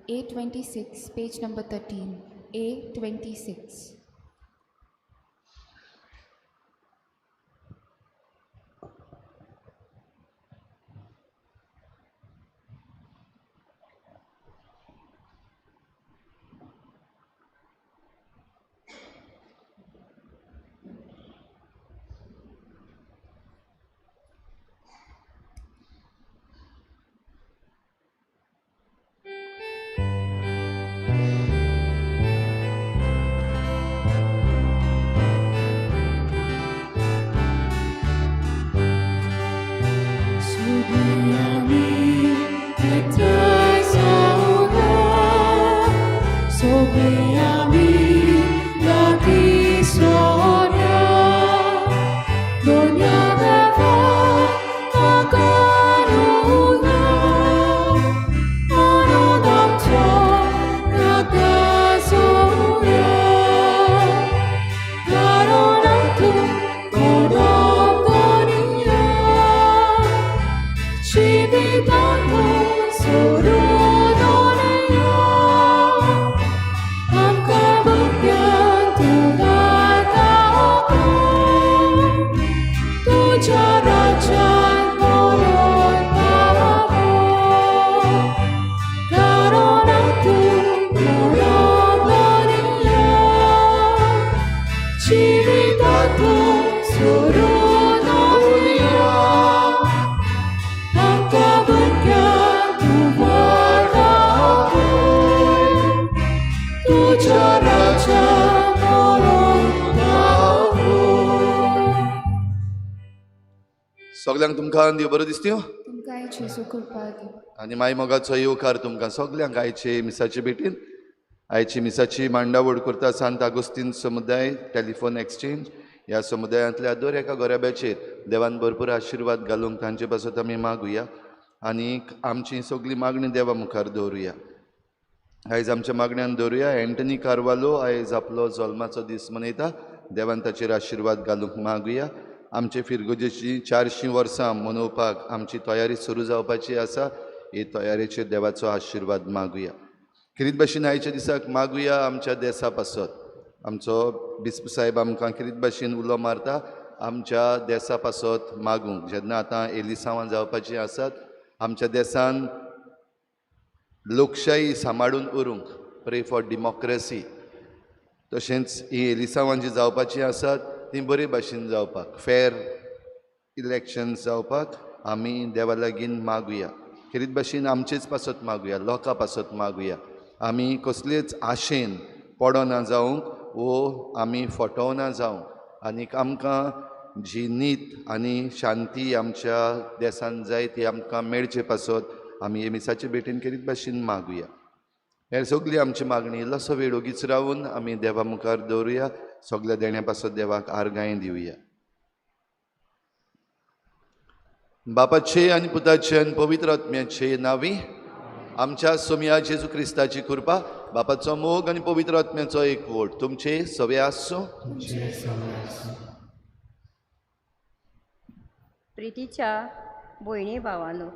A26, page number 13. A26. सगल्यांक तुमकां देव बरो दिसत्यो तुमकांय जेजू कृपा दी. आनी माय मोगाचो येवकार तुमकां सगल्यांक आयचे मिसाचे भेटीन. आयची मिसाची मांडावळ करता सांत आगोस्तीन समुदाय टेलिफोन एक्सचेंज. ह्या समुदायांतल्या दर एका घराब्याचेर देवान भरपूर आशिर्वाद घालूंक तांचे पासत आमी मागुया आनी आमची सगळी मागणी देवा मुखार दवरुया. आयज आमच्या मागण्यान दवरुया एंटनी कार्वालो आयज आपलो जल्माचो दीस मनयता. देवान ताचेर आशिर्वाद घालूंक मागुया. आमचे फिरगोजेची 400 वर्सां मनोवपाक आमची तयारी सुरू जावपाची आसा. हे तयारेचेर देवाचो आशिर्वाद मागुया. खेरीत भाशेन आयच्या दिसाक मागुया आमच्या देसा पासत. आमचो बिस्प साहेब आमकां खेरीत भाशेन उलो मारता आमच्या देसा पासत मागूंक. जेन्ना आतां एलिसांवां जावपाचीं आसात आमच्या देसान लोकशाही सांबाळून उरूंक, प्रे फॉर डेमोक्रेसी. तशेंच ही एलिसांवां जी जावपाचीं आसात ती बरे भाशेन जावपाक, फेर इलेक्शन्स जावपाक आमी देवा लागीं मागुया. खेरीत भाशेन आमचेच पासत मागुया, लोकां पासत मागुया. आमी कसलेच आशेन पडना जावंक वो आमी फटवना जावंक आनीक आमकां जी नीत आनी शांती आमच्या देसान जाय ती आमकां मेळचे पासत आमी हे मिसाचे भेटीन खेरीत भाशेन मागुया. हे सगळी आमची मागणी इल्लोसो वेळ ओगीच रावन आमी देवा मुखार दवरुया. सगल्या देण्या पासत देवाक आर्गांय दिवया. बापाचे आनी पुताचे आनी पवित्र आत्म्याचे नांवी आमच्या सोमया जेजू क्रिस्ताची कृपा, बापाचो मोग आनी पवित्र आत्म्याचो एकवट तुमचे सवे आसूं. प्रितीच्या भयणी भावानो,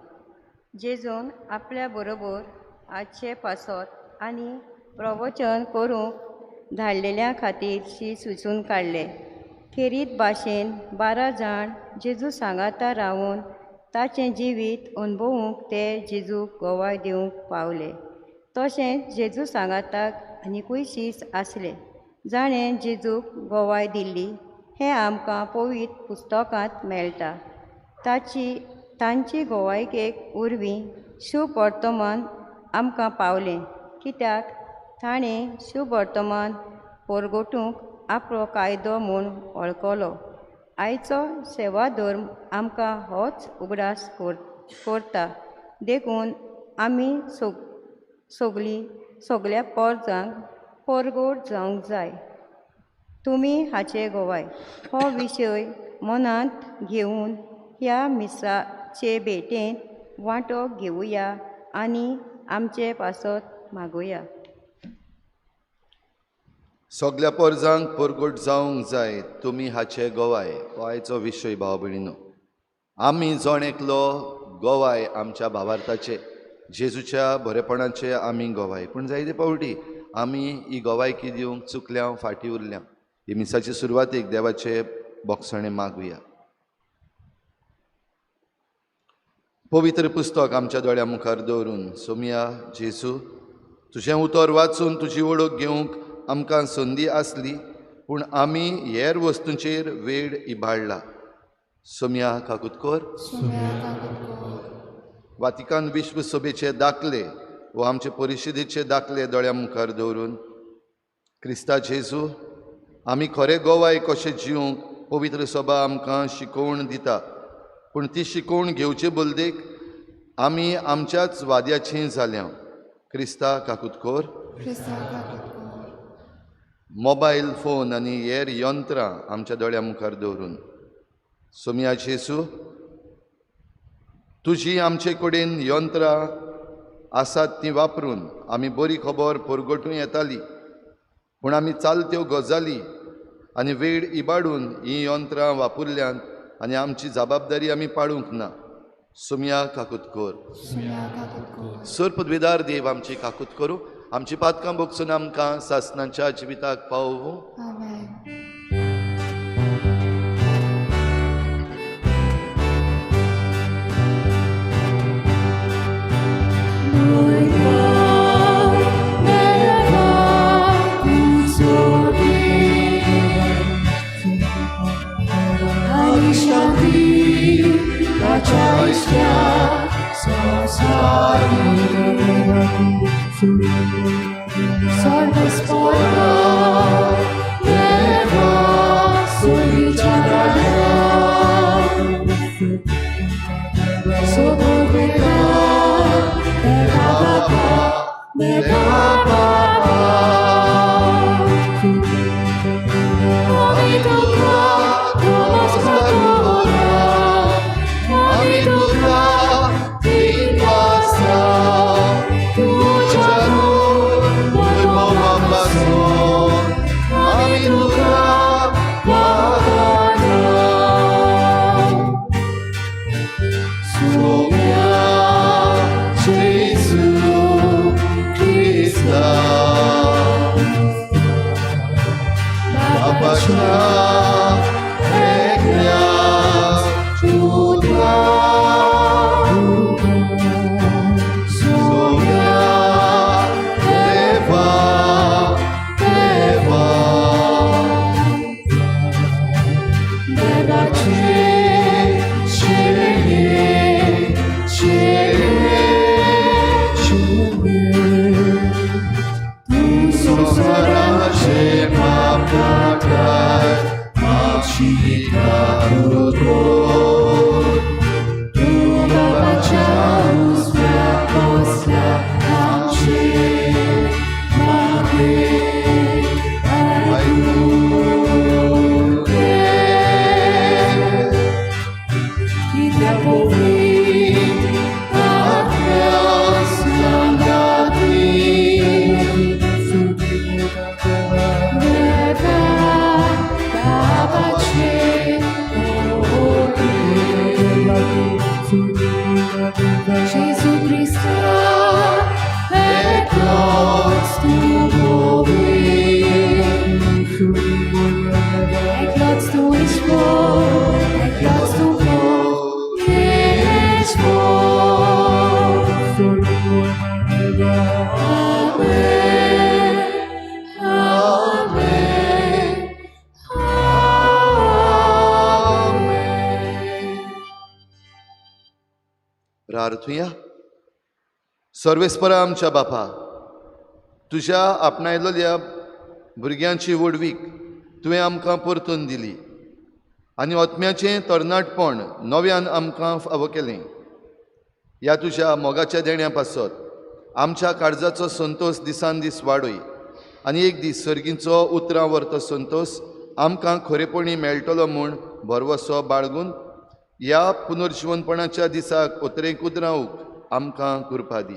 जेजून आपल्या बरोबर आजचे पासत आनी प्रवचन करूंक धाडलेल्या खातीर शी सुचून काडले. खेरीत भाशेन 12 जाण जेजू सांगाता रावन ताचें जिवीत अणभवूंक ते जेजूक गवाय दिवंक पावले. तशेंच जेजू सांगाताक आनिकूय शीस आसले जाणें जेजूक गवाय दिल्ली हें आमकां पवित्र पुस्तकांत मेळटा. तांची गवायकेक वरवीं शुभ वर्तमान आमकां पावलें, कित्याक ताणें शुभ वर्तमान परगटूंक आपलो कायदो म्हूण वळखलो. आयचो सेवाधर्म आमकां होच उगडास करता. देखून आमी सगल्या पोरजांक परगट जावंक जाय. तुमी हाचे गवाय हो विशय मनांत घेवन ह्या मिसाचे भेटेंत वांटो घेवया आनी आमचे पासत मागुया. सगल्या पोरजांक परगट जावंक जाय, तुमी हाचे गवाय. हो आयचो विशय भाव भयणीनो. आमी जण एकलो गवाय आमच्या भावार्थाचे. जेजूच्या बरेपणाचे आमी गवाय. पूण जायते फावटी आमी ही गवायकी दिवंक चुकल्या, फाटीं उरल्या. ही मिसाचे सुरवातेक देवाचे बोगसणें मागुया. पवित्र पुस्तक आमच्या दोळ्या मुखार दवरून सोमया जेजू, तुजें उतर वाचून तुजी वळख घेवंक आमकां संदी आसली, पूण आमी हेर वस्तूंचेर वेळ इबाडला. सोमया काकूत कर. वातिकान विश्व सभेचे दाखले व आमचे परिशदेचे दाखले दोळ्या मुखार दवरून क्रिस्ता जेजू, आमी खरे गोवाय कशें जिवंक पवित्र सभा आमकां शिकोवण दिता, पूण ती शिकोवण घेवचे बलदेक आमी आमच्याच वाद्याची जाल्या. क्रिस्ता काकूत कर. मोबायल फोन आनी हेर यंत्रां आमच्या दोळ्या मुखार दवरून सोमया जेजू, तुजी आमचे कडेन यंत्रां आसात ती वापरून आमी बरी खबर परगटूं येताली, पूण आमी चालत्यो गजाली आनी वेळ इबाडून हीं यंत्रां वापरल्यान आनी आमची जबाबदारी आमी पाळूंक ना. सोमया काकूत कर. सर पदवेदार देव आमची काकूत करूं, आमची पातकां भोगसून आमकां सासणाच्या जिविताक पावोवं. प्रार्थुया. सर्वेस्परा आमच्या बापा, तुज्या आपणायलेल्या भुरग्यांची व्हडवीक तुवें आमकां परतून दिली आनी आत्म्याचें तरणाटपण नव्यान आमकां फावो केलें. ह्या तुज्या मोगाच्या देण्या पासत आमच्या काळजाचो संतोश दिसान दीस वाडय आनी एक दीस सर्गीचो उतरां व्हरतो संतोश आमकां खरेपणी मेळटलो म्हूण भरवसो बाळगून ह्या पुनर्जिवनपणाच्या दिसाक उतरेक उतरावंक आमकां कृपा दी.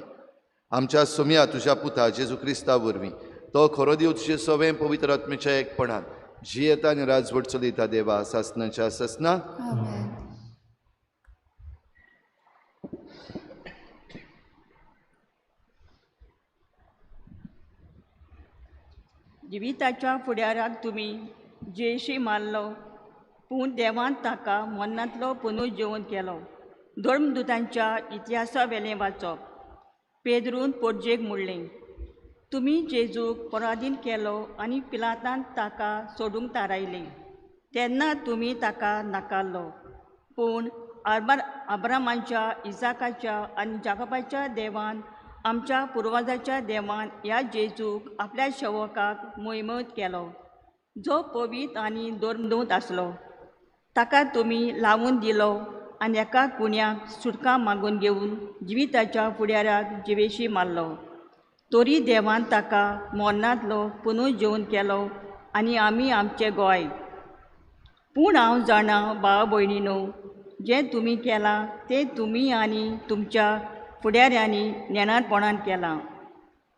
आमच्या सोमया तुज्या पुता जेजू क्रिस्ता वरवीं, तो खरो देव तुजे सवें पवित्र आत्म्याच्या एकपणान जियेता आनी राजवट चलयता देवा सासणाच्या सासना. जिविताच्या फुडाराक तुमी जेशी मारलो, पूण देवान ताका मरणांतलो पुनर्जिवन केलो. धर्मदुतांच्या इतिहासा वेलें वाचप. पेद्रून पोरजेक म्हणलें, तुमी जेजूक पराधीन केलो आनी पिलातान ताका सोडूंक थारायलें तेन्ना तुमी ताका नाकारलो. पूण अब्रामाच्या, इजाकाच्या आनी जाकोबाच्या देवान, आमच्या पुर्वजाच्या देवान ह्या जेजूक आपल्या शेवकाक मोहिमत केलो, जो पवीत आनी धर्मदूत आसलो. ताका तुमी लावून दिलो आनी एका गुण्याक सुटका मागून घेवन जिविताच्या फुडाराक जिवेशी मारलो. तरी देवान ताका मरणांतलो पुनर्जिवन केलो आनी आमी आमचे गोंय. पूण हांव जाणा भाव भयणीनो, जें तुमी केलां तें तुमी आनी तुमच्या फुडाऱ्यांनी नेणारपणान केलां.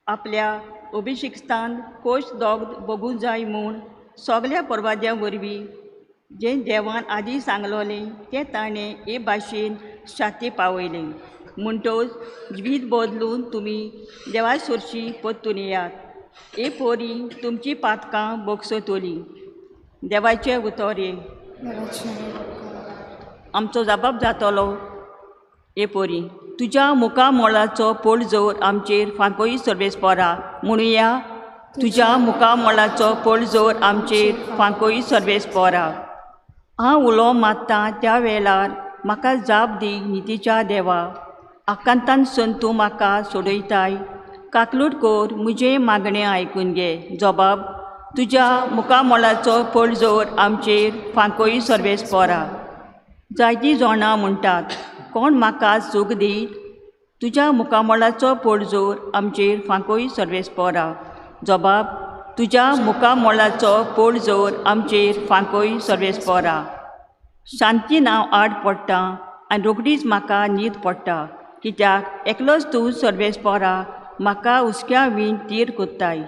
आपल्या अभिशिक्तान खोश दोग बगूंक जाय म्हूण सगल्या परवाद्यां वरवीं जें देवान आदीं सांगलोलें तें ताणें हे भाशेन शाती पावयलें. म्हणटच जिवीत बदलून तुमी देवा सोरशी परतून येयात, हे पोरी तुमची पातकां भोगसतलीं. देवाचें उतर हें. आमचो जबाब जातलो हे पोरी तुज्या मुखामोळाचो पडजोर आमचेर फांकोय सर्वेस्पोरा म्हणुया. तुज्या मुखामोळाचो पडजोर आमचेर फांकोय सर्वेस्पोरा. हांव उलो मारता त्या वेळार म्हाका जाप दी नितीच्या देवा. आकांतान सन तूं म्हाका सोडयताय. काकलूट कोर म्हजें मागणें आयकून घे. जबाब तुज्या मुखामोळाचो पडजोर आमचेर फांकोय सर्वेस्पोरा. जायतीं जाणां म्हणटात, कोण म्हाका सूख दी? तुज्या मुखामोळाचो पडजोर आमचेर फांकोय सर्वेस्पोरा. जबाब तुज्या मुखामोळाचो पडजोर आमचेर फांकोय सर्वेस्पोरा. शांतीन हांव आड पडटा आनी रोखडीच म्हाका न्हीद पडटा, कित्याक एकलोच तूं सर्वेस्पोरा म्हाका हुसक्या वीण तीर कोत्ताय.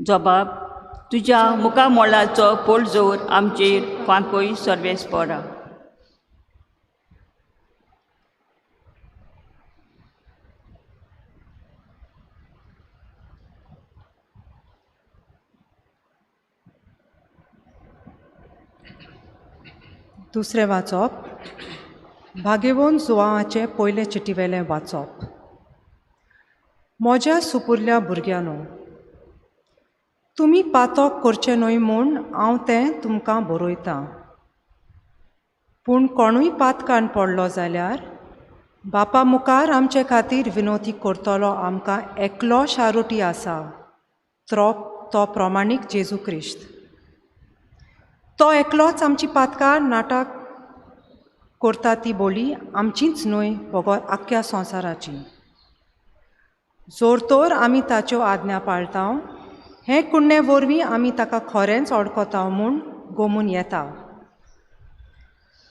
जबाब तुज्या मुखामोळाचो पडजोर आमचेर फांकोय सर्वेस्पोरा. दुसरें वाचप भागेवन जुवांवाचें पयलें चिटीवेलें वाचप. म्हज्या सुपुरल्या भुरग्यांनो, तुमी पातक करचें न्हय म्हूण हांव तें तुमकां बरयतां. पूण कोणूय पातकान पडलो जाल्यार बापा मुखार आमचे खातीर विनोती करतलो आमकां एकलो शारोटी आसा, तो प्रमाणीक जेजू क्रिस्त. तो एकलोच आमची पातकां नाटक करता ती बोली आमचीच न्हय बगर आख्ख्या संवसाराची. जोर तर आमी ताच्यो आज्ञा पाळटा, हें कुण्णे वरवीं आमी ताका खरेंच ओळखता म्हूण गोमून येता.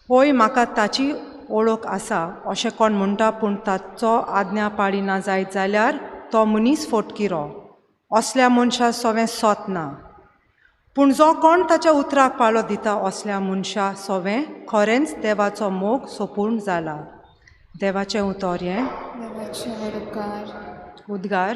होय, म्हाका ताची ओळख आसा अशें कोण म्हणटा, पूण ताचो आज्ञा पाळिना जायत जाल्यार तो मनीस फोटकिरो. असल्या मनशा सवें सोत ना. पूण जो कोण ताच्या उतराक पाळो दिता असल्या मनशा सवें खरेंच देवाचो मोग सोपूर्ण जाला. देवाचें उतर हें. उद्गार.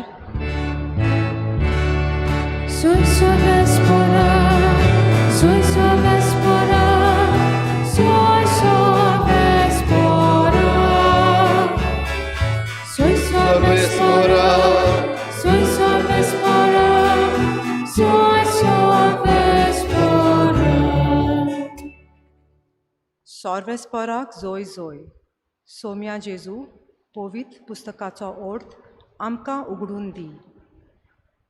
सर्वेस्पराक जोय जोय. सोम्या जेजू, पवित्र पुस्तकाचो अर्थ आमकां उगडून दी.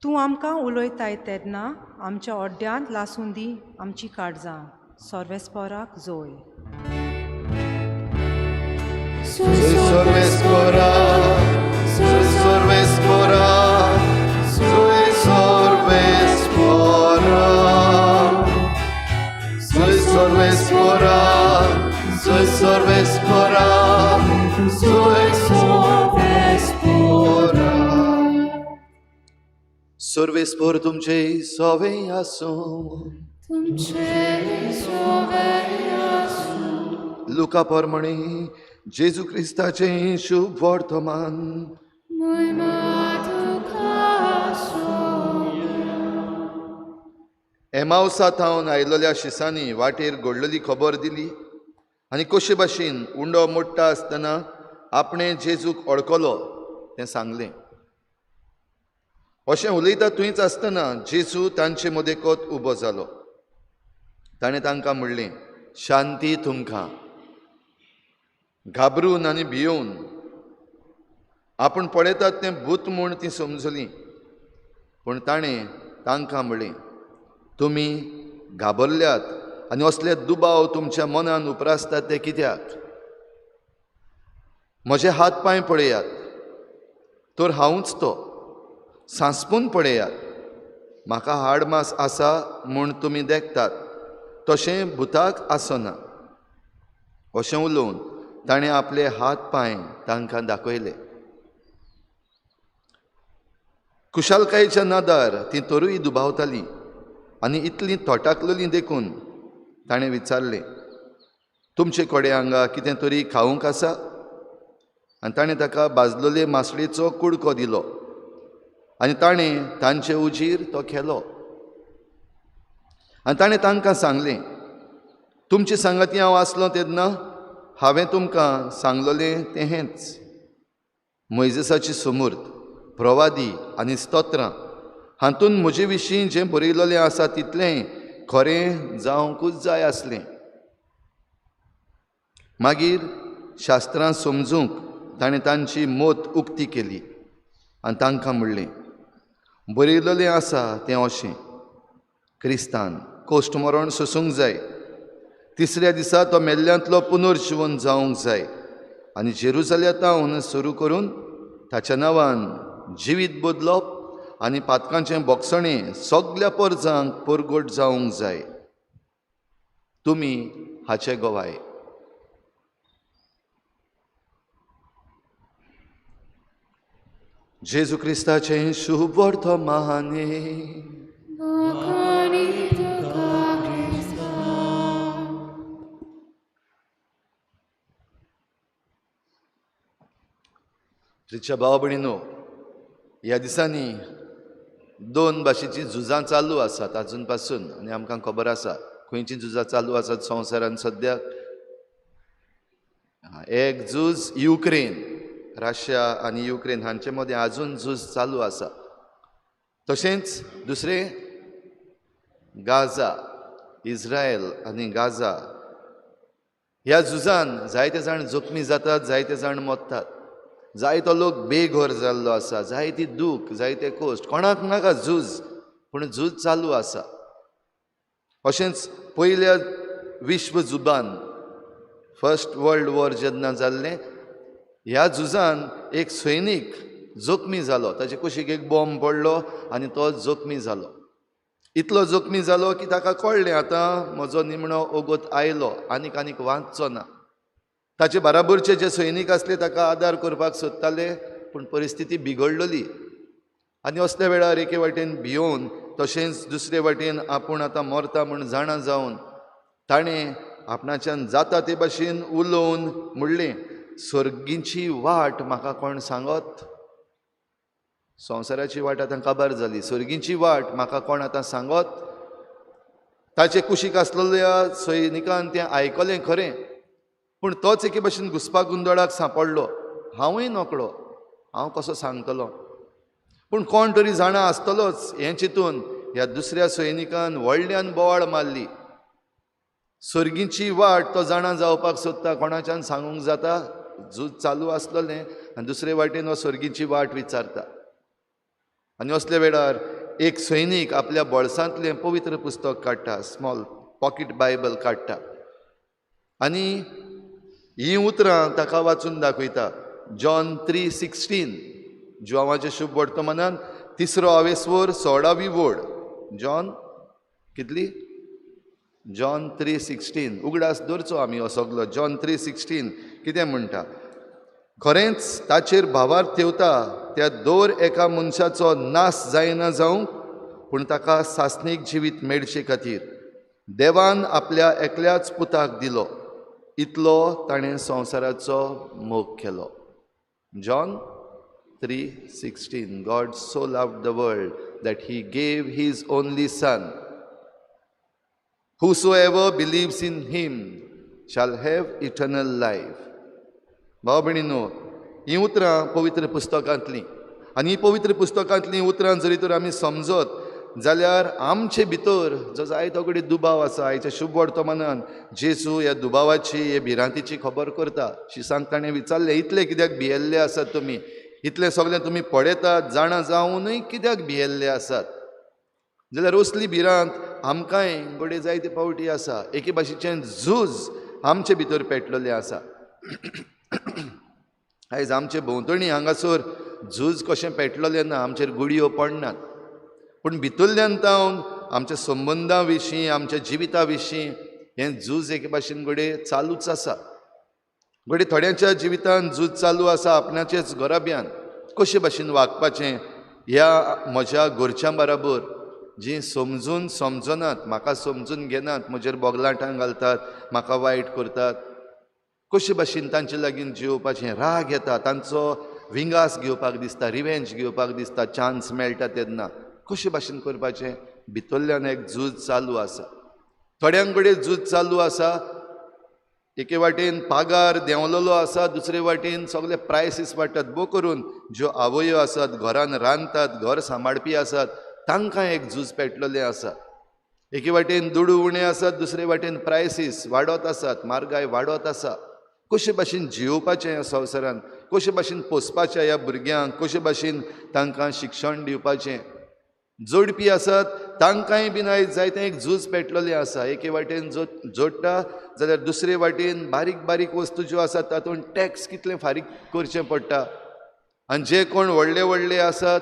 तूं आमकां उलयताय तेन्ना आमच्या अड्ड्यांत लासून दी आमची काळजां. सर्वेस्पराक जोय. सर्वेस्परा, सर्वेस्परा, सर्वेस्परा, सर्वेस्परा, सर्वेस्परा, सर्वेस्परा. सर्वेस्पर तुमचे सवे आसूं. लुका परमणी जेजू क्रिस्ताचें शुभ वर्तमान. एमावसा थावन आयलोल्या शिसांनी वाटेर घडलेली खबर दिली आनी कशे भाशेन उंडो मोडटा आसतना आपणें जेजूक अडकलो तें सांगलें. अशें उलयता थंयच आसतना जेजू तांचे मदेकोत उबो जालो. ताणें तांकां म्हणलें, शांती तुमकां. घाबरून आनी भियोवन आपूण पळयतात तें भूत म्हूण ती समजली. पूण ताणें तांकां म्हणलें, तुमी घाबरल्यात आनी असले दुबाव तुमच्या मनान उप्रासतात ते कित्याक? म्हजे हात पांय पळयात, तर हांवूच तो. सांसपून पळयात, म्हाका हाडमास आसा म्हूण तुमी देखतात, तशें भुताक आसना. अशें उलोवन ताणें आपले हात पांय तांकां दाखयले. खुशालकायेच्या नादार ती तरूय दुबावताली आनी इतली थोटाकलेली देखून ताणें विचारलें, तुमचे कडेन हांगा कितें तरी खावंक आसा? आनी ताणें ताका भाजलेले मासळेचो कुडको दिलो आनी ताणें तांचे उजीर तो खेलो. आनी ताणें तांकां सांगलें, तुमचे सांगाती हांव आसलो तेन्ना हांवें तुमकां सांगलेलें तें हेंच. मोयजेसाची सुमूर्त, प्रवादी आनी स्तोत्रां हातूंत म्हजे विशीं जें बरयलेलें आसा तितलें खरें जावंकूच जाय आसलें. मागीर शास्त्रां समजूंक ताणें तांची मत उक्ती केली आनी तांकां म्हणलें, बरयलेलें आसा तें अशें, क्रिस्तान कोश्ट मरण सोसूंक जाय, तिसऱ्या दिसा तो मेल्ल्यांतलो पुनर्जिवन जावंक जाय आनी जेरुजाल्यांत सुरू करून ताच्या नांवान जिवीत बदलप आनी पातकांचें बोगसणें सगल्या परजांक परगट जावंक जाय. तुमी हाचे गवाय. जेजू क्रिस्ताचें शुभ वर्तमाने. तिच्या भाव भयणीनो, ह्या दिसांनी दोन भाशेचीं झुजां चालू आसात आजून पासून आनी आमकां खबर आसा खंयचीं झुजां चालू आसात संवसारांत सद्याक. एक झूज युक्रेन, रशिया आनी युक्रेन हांचे मदें आजून झूज चालू आसा. तशेंच दुसरें गाझा, इस्रायल आनी गाझा ह्या झुजान जायते जाण जखमी जातात, जायते जाण मरतात, जायतो लोक बेघर जाल्लो आसा, जायती दूख, जायते कश्ट. कोणाक नाका झूज, पूण झूज चालू आसा. अशेंच पयल्या विश्व झुजान, फर्स्ट वर्ल्ड वॉर जेन्ना जाल्लें, ह्या झुजान एक सैनीक जखमी जालो. ताचे कुशीक एक बॉम्ब पडलो आनी तो जखमी जालो. इतलो जखमी जालो की ताका कळ्ळें आतां म्हजो निमणो ओगोत आयलो, आनीक आनीक वांचचो ना. ताचे बराबरचे जे सैनीक आसले ताका आदार करपाक सोदताले, पूण परिस्थिती बिगडलेली आनी असल्या वेळार एके वाटेन भियोवन तशेंच दुसरे वाटेन आपूण आतां मरता म्हूण जाणा जावन ताणें आपणाच्यान जाता ते भाशेन उलोवन म्हणलें, सर्गीची वाट म्हाका कोण सांगत? संवसाराची वाट आतां काबार जाली, सर्गीची वाट म्हाका कोण आतां सांगत? ताचे कुशीक आसलेल्या सैनिकान तें आयकलें खरें, पूण तोच एके भाशेन घुसपा गोंदळाक सांपडलो. हांवूय नकळो, हांव कसो सांगतलो? पूण कोण तरी जाणा आसतलोच हें चिंतून ह्या दुसऱ्या सैनिकान व्हडल्यान बोवाळ मारली. सर्गीची वाट तो जाणा जावपाक सोदता, कोणाच्यान सांगूंक जाता? झूज चालू आसलेलें आनी दुसरे वाटेन हो सर्गीची वाट विचारता. आनी असल्या वेळार एक सैनीक आपल्या बोळसांतलें पवित्र पुस्तक काडटा, स्मॉल पॉकेट बायबल काडटा आनी हीं उतरां ताका वाचून दाखयता. जॉन 3:16, जुआंवाचें शुभ वर्तमानान तिसरो आवेस्वर 16वी वोड. जॉन कितली? जॉन 3:16. उगडास दवरचो आमी हो सगलो. जॉन 3:16 कितें म्हणटा? खरेंच ताचेर भावार्थ ठेवता त्या दर एका मनशाचो नाश जायना जावंक, पूण ताका सासणीक जिवीत मेळचे खातीर देवान आपल्या एकल्याच पुताक दिलो, इतलो ताणें संवसाराचो मोग केलो. John 3:16. God so loved the world that he gave his only son. Whosoever believes in him shall have eternal life. भाव भयणीनो, हीं उतरां पवित्र पुस्तकांतलीं आनी हीं पवित्र पुस्तकांतलीं उतरां जरी तर आमी समजत जाल्यार आमचे भितर जो जायतो कडेन दुबाव आसा, आयच्या शुभ वर्तमानान जेजू ह्या दुबावाची, हे भिरांतीची खबर करता. शिसांक ताणें विचारलें, इतले कित्याक भियेल्ले आसात तुमी? इतलें सगळें तुमी पळयतात, जाणा जावनूय कित्याक भियेल्ले आसात? जाल्यार असली भिरांत आमकांय घडये जायते फावटी आसा. एके भाशेचें झूज आमचे भितर पेटलेलें आसा. आयज आमचे भोंवतणी हांगासर झूज कशें पेटलेलें ना, आमचेर गुळयो पडनात, पूण भितरल्यान तावन आमच्या संबंदां विशीं, आमच्या जिविता विशीं हें झूज एके भाशेन घडये चालूच आसा. घडये थोड्यांच्या जिवितान झूज चालू आसा आपणाचेच घराब्यान, कशे भाशेन वागपाचें ह्या म्हज्या घरच्यां बराबर, जीं समजून समजनात, म्हाका समजून घेनात, म्हजेर बोगलाटां घालतात, म्हाका वायट करतात, कशे भाशेन तांचे लागीं जियोवपाचें. राग येता, तांचो विंगास घेवपाक दिसता, रिवेंज घेवपाक दिसता, चान्स मेळटा तेन्ना कशे भाशेन करपाचें. भितरल्यान एक झूज चालू आसा. थोड्यां कडेन झूज चालू आसा, एके वाटेन पागार देंवलेलो आसा, दुसरे वाटेन सगळे प्रायसीस वाडटात. भोव करून ज्यो आवयो आसात, घरान रांदतात, घर सांबाळपी आसात, तांकां एक झूज पेटलेलें आसा. एके वाटेन दुडू उणे आसात, दुसरे वाटेन प्रायसीस वाडत आसात, म्हारगाय वाडत आसा. कशे भाशेन जियोवपाचें ह्या संवसारान, कशे भाशेन पोसपाचें ह्या भुरग्यांक, कशे भाशेन तांकां शिक्षण दिवपाचें. जोडपी आसात तांकांय बीन आयज जायतें एक झूज पेटलेलें आसा. एके वाटेन जोडटा जाल्यार दुसरे वाटेन बारीक बारीक वस्तू ज्यो आसात तातूंत टॅक्स कितलें फारीक करचें पडटा. आनी जे कोण व्हडले व्हडले आसात,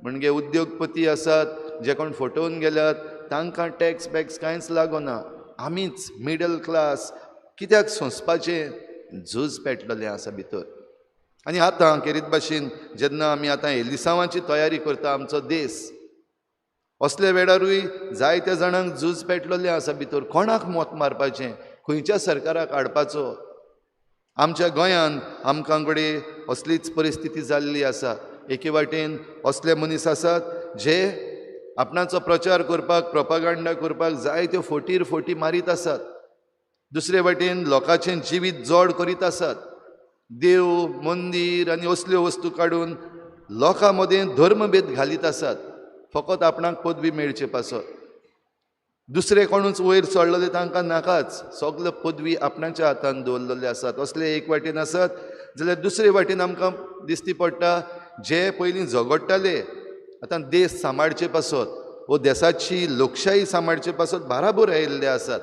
म्हणजे उद्योगपती आसात, जे कोण फटोवन गेल्यात, तांकां टॅक्स बॅक्स कांयच लागना. आमीच मिडल क्लास कित्याक सोंसपाचें झूज पेटलेलें आसा भितर. आनी आतां खेरीत भाशेन जेन्ना आमी आतां एलिसांवाची तयारी करता, आमचो देस असल्या वेळारूय जायत्या जाणांक झूज पेटलेलें आसा भितर. कोणाक मत मारपाचें, खंयच्या सरकाराक हाडपाचो. आमच्या गोंयांत आमकां कडेन असलीच परिस्थिती जाल्ली आसा. एके वाटेन असले मनीस आसात जे आपणाचो प्रचार करपाक, प्रोपागांडा करपाक जायत्यो फोटीर फोटी मारीत आसात, दुसरे वाटेन लोकांचें जिवीत जड करीत आसात. देव, मंदीर आनी असल्यो वस्तू काडून लोकां मदें धर्मभेद घालीत आसात, फकत आपणाक पदवी मेळचे पासत. दुसरे कोणूच वयर चडलेले तांकां नाकाच, सगळे पदवी आपणाच्या हातान दवरलेले आसात. असले एक वाटेन आसात जाल्यार दुसरे वाटेन आमकां दिसती पडटा जे पयलीं झगडटाले आतां देश सांबाळचे पासत वो देसाची लोकशाही सांबाळचे पासत बाराबोर आयिल्ले आसात.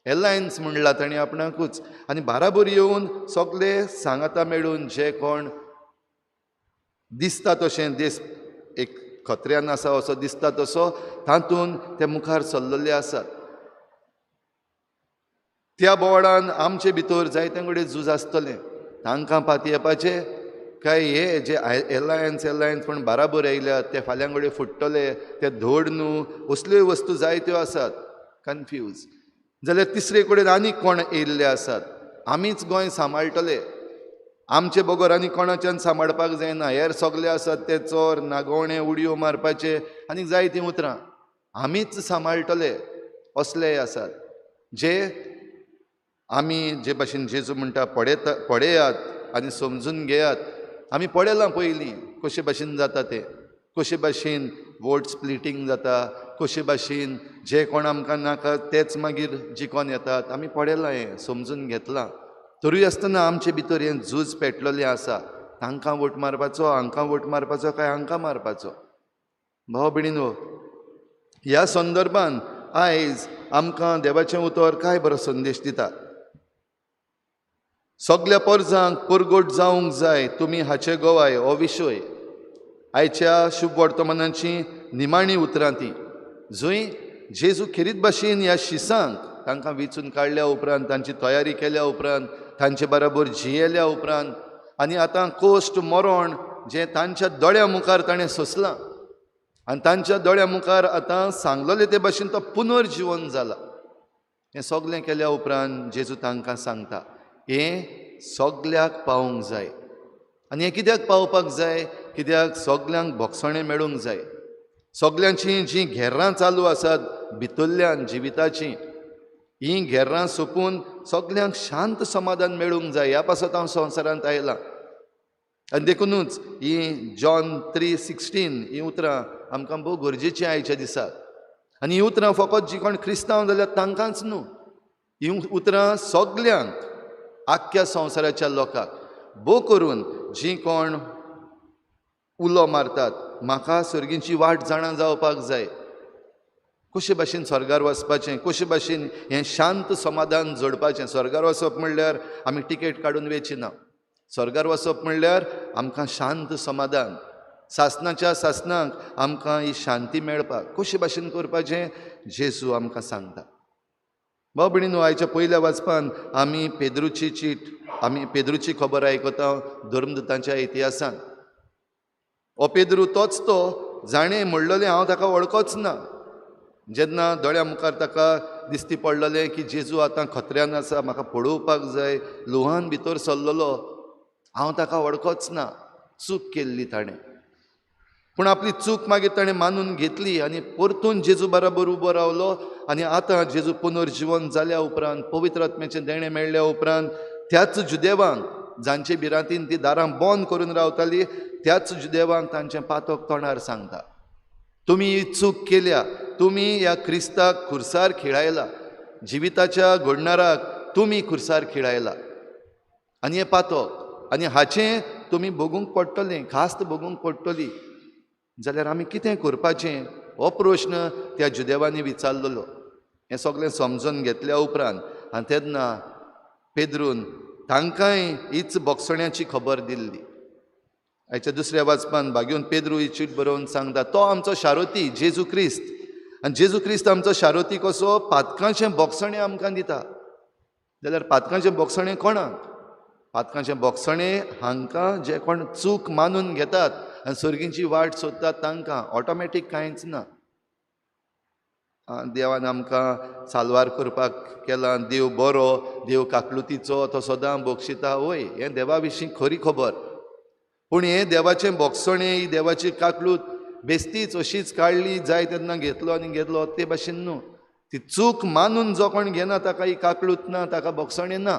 एलायन्स म्हणला तांणी आपणाकूच, आनी बाराबोर येवन सगळे सांगाता मेळून जे कोण दिसता तशें देश एक खतऱ्यान आसा असो दिसता तसो तातूंत ते मुखार सरलेले आसात. त्या बोवाळान आमचे भितर जायते कडेन झूज आसतलें, तांकां पातयेवपाचें काय हे जे एलायन्स एलायन्स पण बाराबर आयल्यात ते फाल्यां कडेन फुट्टले, ते धड न्हू, असल्योय वस्तू जायत्यो आसात. कन्फ्यूज जाल्यार तिसरे कडेन आनीक कोण येयल्ले आसात, आमीच गोंय सांबाळटले, आमचे बगर आनी कोणाच्यान सांबाळपाक जायना, हेर सगळे आसात ते चोर, नागोवणे, उडयो मारपाचे आनी जायतीं उतरां, आमीच सांबाळटले असलेय आसात. जे आमी जे भाशेन जेजू म्हणटा पळयता, पळयात आनी समजून घेयात. आमी पळयलां पयलीं कशे भाशेन जाता तें, कशे भाशेन वोट स्प्लिटींग जाता, कशे भाशेन जे कोण आमकां नाका तेच मागीर जिकोन येतात. आमी पळयलां हें, समजून घेतलां. तरूय आसतना आमचे भितर हें झूज पेटलेलें आसा, तांकां वोट मारपाचो, हांकां वोट मारपाचो काय हांकां मारपाचो. भाव भयणीनो, ह्या संदर्भान आयज आमकां देवाचें उतर काय बरो संदेश दिता. सगल्या पोरजांक परगट जावंक जाय तुमी हाचे गवाय हो विशय आयच्या शुभ वर्तमानाची निमाणी उतरां ती, जंय जेजू खेरीत भाशेन ह्या शिसांक तांकां वेंचून काडल्या उपरांत, तांची तयारी केल्या उपरांत, तांचे बराबर जियेल्या उपरांत, आनी आतां कोश्ट मरण जें तांच्या दोळ्या मुखार ताणें सोंसलां आनी तांच्या दोळ्या मुखार आतां सांगलेलें ते भाशेन तो पुनर्जिवन जाला. हें सगलें केल्या उपरांत जेजू तांकां सांगता हें सगल्याक पावूंक जाय. आनी हें कित्याक पावपाक जाय? कित्याक सगल्यांक भोगसणें मेळूंक जाय. सगल्यांचीं जीं घेरां चालू आसात भितरल्यान जिविताचीं, हीं घेर्रां सोंपून सगल्यांक शांत समाधान मेळूंक जाय, ह्या पासत हांव संवसारांत आयलां. आनी देखुनूच ही जॉन 3:16 ही उतरां आमकां भोव गरजेचीं आयच्या दिसाक. आनी ही उतरां फकत जी कोण क्रिस्तांव जाल्यार तांकांच न्हू, ही उतरां सगल्यांक, आख्ख्या संवसाराच्या लोकांक, भोव करून जीं कोण उलो मारतात म्हाका सर्गीची वाट जाणा जावपाक जाय, कशे भाशेन स्वर्गार वचपाचें, कशे भाशेन हें शांत समाधान जोडपाचें. स्वर्गार वचप म्हणल्यार आमी टिकेट काडून वेची ना, स्वर्गार वचप म्हणल्यार आमकां शांत समाधान, सासनाच्या सासनाक आमकां ही शांती मेळपाक कशे भाशेन करपाचें जेजू आमकां सांगता. भाव भयणीनो, आयच्या पयल्या वाचपान आमी पेद्रूची चीट, आमी पेद्रूची खबर आयकता धर्मदूतांच्या इतिहासान. हो पेद्रू तोच तो जाणें म्हणलेलें हांव ताका वळखोच ना. जेन्ना दोळ्या मुखार ताका दिसती पडलेलें की जेजू आतां खतऱ्यान आसा, म्हाका पळोवपाक जाय, लुहान भितर सरलेलो, हांव ताका वळखोच ना, चूक केल्ली ताणें. पूण आपली चूक मागीर ताणें मानून घेतली आनी परतून जेजू बराबर उबो रावलो. आनी आतां जेजू पुनर्जिवन जाल्या उपरांत, पवित्र आत्म्याचें देणें मेळ्ळ्या उपरांत, त्याच जुदेवांक जांचे भिरांतीन ती दारां बंद करून रावताली, त्याच जुदेवांक तांचें पातक तोंडार सांगता, तुमी ही चूक केल्या, तुमी ह्या क्रिस्ताक खुर्सार खिळायला, जिविताच्या घडणाराक तुमी खुर्सार खिळायला, आनी हें पातक आनी हाचें तुमी भोगूंक पडटलें, खास्त भोगूंक पडटली. जाल्यार आमी कितें करपाचें हो प्रश्न त्या जुदेवांनी विचारलेलो. हें सगळें समजून घेतल्या उपरांत आनी तेन्ना पेद्रून तांकांय हीच भोगसण्याची खबर दिल्ली. आयच्या दुसऱ्या वाचपान भाग्योन पेद्रू ही चीट बरोवन सांगता, तो आमचो शारोती जेजू क्रिस्त, आनी जेजू क्रिस्त आमचो शारोती कसो पातकांचें भोगसणें आमकां दिता. जाल्यार पातकांचें भोगसणें कोणाक? पातकांचें भोगसणें हांकां जे कोण चूक मानून घेतात आनी सर्गीची वाट सोदतात तांकां. ऑटोमॅटीक कांयच ना. देवान आमकां साल्वार करपाक केलां, देव बरो, देव काकलुतीचो, तो सदां बक्षिता, वय हें देवा विशीं खरी खबर. पूण हें देवाचें भोगसणें, ही देवाची काकलूत बेस्तीच अशीच काडली जाय तेन्ना घेतलो आनी घेतलो ते भाशेन न्हू. ती चूक मानून जो कोण घेना ताका ही काकलूत ना, ताका भोगसणें ना.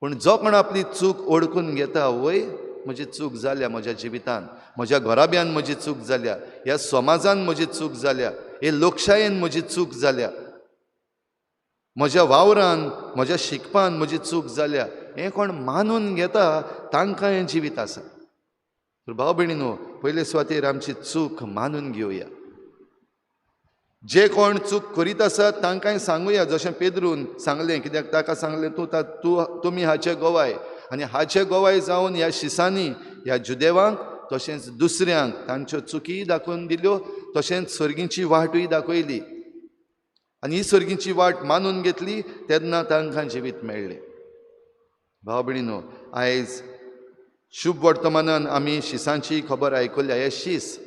पूण जो कोण आपली चूक ओळखून घेता, वय म्हजी चूक जाल्या म्हज्या जिवितान, म्हज्या घराब्यान म्हजी चूक जाल्या, ह्या समाजान म्हजी चूक जाल्या, हे लोकशायेन म्हजी चूक जाल्या, म्हज्या वावरान, म्हज्या शिकपान म्हजी चूक जाल्या, हें कोण मानून घेता तांकां हें जिवीत आसा. तर भाव भयणीनो, पयले सुवातेर आमची चूक मानून घेवया. जे कोण चूक करीत आसात तांकांय सांगुया, जशें पेद्रून सांगलें, कित्याक ताका सांगलें तूं तूं तुमी हाचे गोवाय, आनी हाचे गोवाय जावन ह्या शिसांनी ह्या जुदेवांक तशेंच दुसऱ्यांक तांच्यो चुकीय दाखोवन दिल्यो, तशेंच सर्गीची वाटूय दाखयली. आनी ही सर्गीची वाट मानून घेतली तेन्ना तांकां जिवीत मेळ्ळें. भाव भयणीनो, आयज शुभ वर्तमानान आमी शिसांची खबर आयकल्या. हे शीस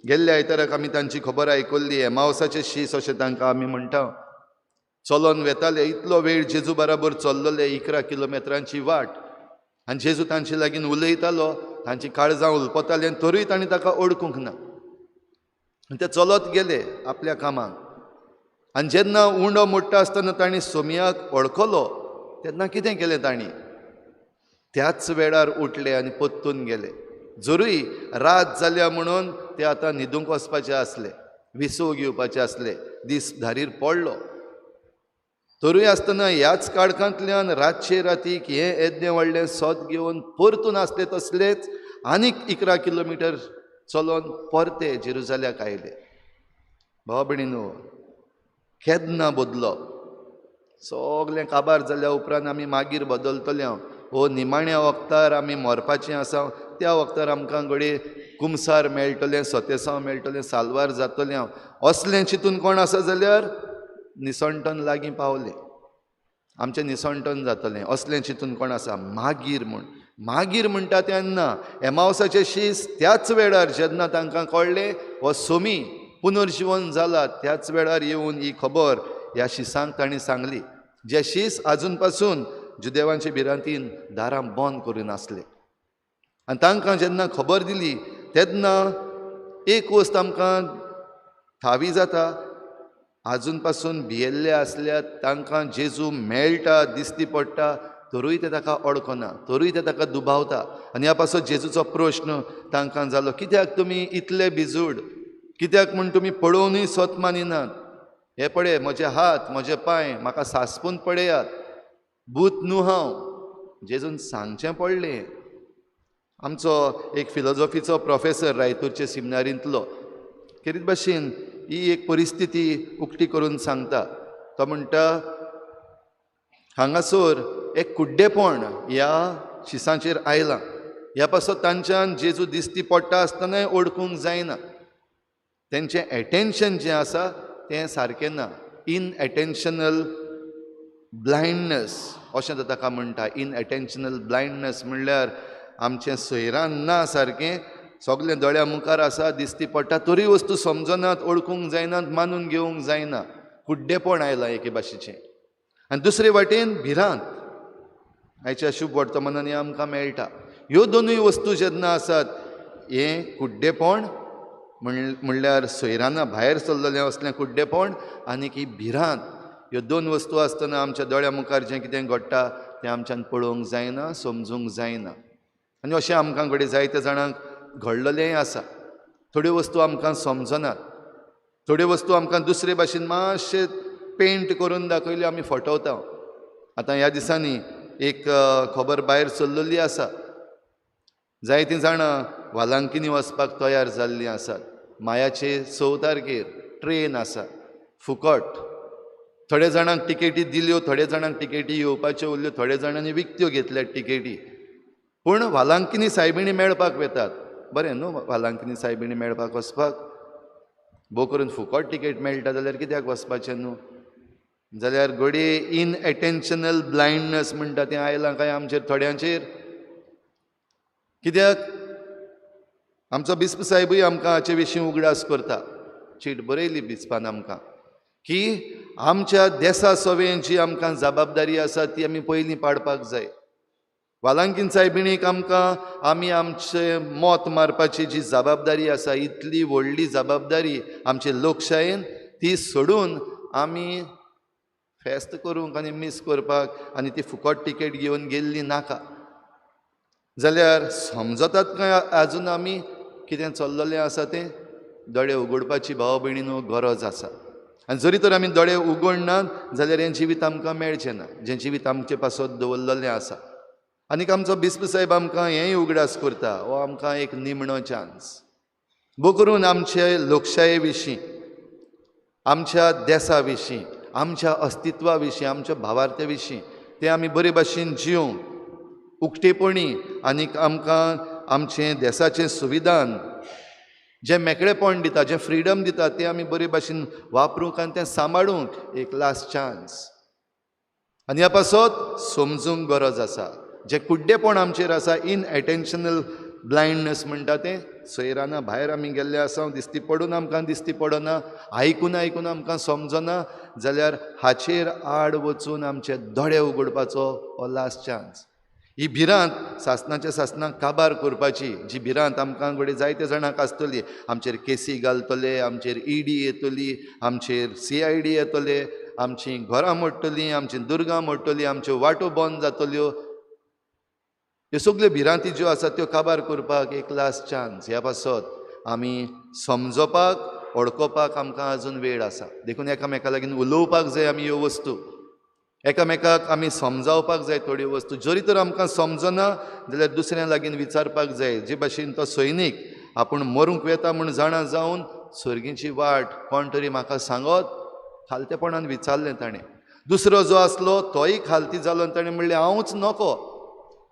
गेल्ल्या आयताराक आमी तांची खबर आयकल्ली. एमावसाचे शीस अशें तांकां आमी म्हणटा. चलोन वेताले इतलो वेळ जेजू बराबर चल्लले, 11 किलोमिटरांची वाट, आनी जेजू तांचे लागीं उलयतालो, तांची काळजां उलपताली, आनी तरूय तांणी ताका ओळखूंक ना. आनी ते चलत गेले आपल्या कामाक. आनी जेन्ना उंडो मोडटा आसतना तांणी सोमयाक वळखलो तेन्ना कितें केलें तांणी? त्याच वेळार उठले आनी परतून गेले. जरूय रात जाल्या म्हणून ते आतां न्हिदूंक वचपाचे आसले, विसव घेवपाचे आसले, दीस धारीर पडलो, तरूय आसतना ह्याच काळखांतल्यान रातचे रातीक हें येद्दें व्हडलें सोद घेवन परतून आसले तसलेच आनीक 11 किलोमिटर चलोन परते जेरुजाल्याक आयले. भाव भयणीनो, केन्ना बदलो? सगळें काबार जाल्या उपरांत आमी मागीर बदलतले. हो निमाण्या वखतार आमी मरपाचें आसा, त्या वखतार आमकां घडये कुमसार मेळटलें, सतेसांव मेळटलें, साल्वार जातलें. हांव असलें चिंतून कोण आसा जाल्यार निसणटन लागीं पावलें, आमचें निसणटन जातलें असलें चिंतून कोण आसा मागीर म्हूण. मागीर म्हणटा तेन्ना एमावसाचे शीस त्याच वेळार जेन्ना तांकां कळ्ळें हो सोमी पुनर्जिवन जाला, त्याच वेळार येवन ही खबर ह्या शिसांक तांणी सांगली, जे शीस आजून पासून जुदेवांचे भिरांतीन दारां बंद करून आसले. आनी तांकां जेन्ना खबर दिली तेन्ना एक वस्त आमकां थावी जाता, आजून पासून भियेल्ले आसल्यार तांकां जेजू मेळटा, दिसती पडटा, तरूय ते ताका अडकना, तरूय ते ताका दुबावता. आनी ह्या पासत जेजूचो प्रश्न तांकां जालो, कित्याक तुमी इतले भिजूड, कित्याक म्हूण तुमी पळोवनूय सत मानिनात? हे पळय म्हजे हात, म्हजे पांय, म्हाका सासपून पळयात, भूत न्हू हांव. जेजून सांगचें पडलें. आमचो एक फिलोजॉफीचो प्रोफेसर रायतूरचे सिमिनारींतलो खेरीत भाशेन ही एक परिस्थिती उक्ती करून सांगता. तो म्हणटा, हांगासर एक कुड्डेपण ह्या शिसांचेर आयलां, ह्या पासत तांच्यान जेजू दिसती पडटा आसतनाय ओळखूंक जायना. तेंचें एटेन्शन जें आसा तें सारकें ना. इनएटेन्शनल ब्लायंडनस अशें तो ताका म्हणटा. इनएटेन्शनल ब्लायंडनस म्हणल्यार आमचें सैरान ना सारकें, सगळें दोळ्या मुखार आसा, दिसती पडटा, तरी वस्तू समजनात, वळखूंक जायनात, मानून घेवंक जायना. कुड्डेपण आयलां एके भाशेचें. आनी दुसरे वाटेन भिरांत आयच्या शुभ वर्तमानांनी आमकां मेळटा. ह्यो दोनूय वस्तू जेन्ना आसात, हें कुड्डेपण म्हणल्यार सोयराना भायर सरलेलें असलें कुड्डेपण आनी ही भिरांत, ह्यो दोन वस्तू आसतना आमच्या दोळ्या मुखार जें कितें घडटा तें आमच्यान पळोवंक जायना, समजूंक जायना. आनी अशें आमकां घडये जायत्या जाणांक घडलेलेंय आसा. थोड्यो वस्तू आमकां समजनात, थोड्यो वस्तू आमकां दुसरे भाशेन मातशें पेंट करून दाखयल्यो, आमी फटवता. आतां ह्या दिसांनी एक खबर भायर सरलेली आसा, जायतीं जाणां वालांकिनी वचपाक तयार जाल्लीं आसात. मायाचे 6 तारखेर ट्रेन आसा फुकट. थोड्या जाणांक तिकेटी दिल्यो, थोड्या जाणांक तिकेटी येवपाच्यो उरल्यो, थोड्या जाणांनी विकत्यो घेतल्या तिकेटी. पूण वालांकिनी सायबिणी मेळपाक वेतात. बरें न्हू वालांकिनी सायबिणी मेळपाक वचपाक, भोव करून फुकट तिकेट मेळटा जाल्यार कित्याक वचपाचें न्हू? जाल्यार घडये इनएटेन्शनल ब्लायंडनस म्हणटा तें आयलां काय आमचेर थोड्यांचेर. कित्याक आमचो बिस्प साहेबूय आमकां हाचे विशीं उगडास करता. चीट बरयली बिस्पान आमकां की आमच्या देसा सवें जी आमकां जबाबदारी आसा ती आमी पयलीं पाडपाक जाय. वालांकीन सायबिणीक आमकां आमी आमचें मत मारपाची जी जबाबदारी आसा, इतली व्हडली जबाबदारी आमचे लोकशायेन, ती सोडून आमी फेस्त करूंक आनी मीस करपाक आनी ती फुकट तिकेट घेवन गेल्ली नाका. जाल्यार समजतात काय आजून आमी कितें चल्ललें आसा तें? दोळे उगडपाची भाव भयणीनो गरज आसा. आनी जरी तर आमी दोळे उगडनात जाल्यार हें जिवीत आमकां मेळचें ना, जें जिवीत आमचे पासत दवरलेलें आसा. आनीक आमचो बिस्प साहेब आमकां हेंय उगडास करता, हो आमकां एक निमणो चान्स. भोव करून आमचे लोकशाये विशीं, आमच्या देसा विशीं, आमच्या अस्तित्वा विशीं, आमच्या भावार्थे विशीं ते आमी बरे भाशेन जिवंक उक्तेपणी आनीक आमकां आमचें देसाचें संविधान जें मेकळेपण दिता, जें फ्रिडम दिता, तें आमी बरे भाशेन वापरूंक आनी तें सांबाळूंक एक लास्ट चान्स. आनी ह्या पासत समजूंक गरज आसा. जें कुड्डेपण आमचेर आसा, इनएटेन्शनल ब्लायंडनस म्हणटा तें, सैराना भायर आमी गेल्ले आसा, दिसती पडून आमकां दिसती पडना, आयकून आयकून आमकां समजना, जाल्यार हाचेर आड वचून आमचे दोळे उगडपाचो हो लास्ट चान्स. ही भिरांत सासणाच्या सासणाक काबार करपाची जी भिरांत आमकां घडये जायते जाणांक आसतली, आमचेर केसी घालतले, आमचेर ईडी येतली, आमचेर CID येतले, आमचीं घरां मोडटलीं, आमचीं दुर्गां मोडटलीं, आमच्यो वाटो बंद जातल्यो. ह्यो सगल्यो भिरांती ज्यो आसात त्यो काबार करपाक एक लास्ट चान्स. ह्या पासत आमी समजपाक, वळखोवपाक आमकां आजून वेळ आसा. देखून एकामेका लागीं उलोवपाक जाय आमी ह्यो वस्तू, एकामेकाक आमी समजावपाक जाय थोड्यो वस्तू. जरी तर आमकां समजना जाल्यार दुसऱ्या लागीं विचारपाक जाय. जे भाशेन तो सैनीक आपूण मरूंक वेता म्हूण जाणा जावन सर्गीची वाट कोण तरी म्हाका सांगत खालतेपणान विचारलें ताणें. दुसरो जो आसलो तोय खालती जालो आनी ताणें म्हणलें हांवूच नको,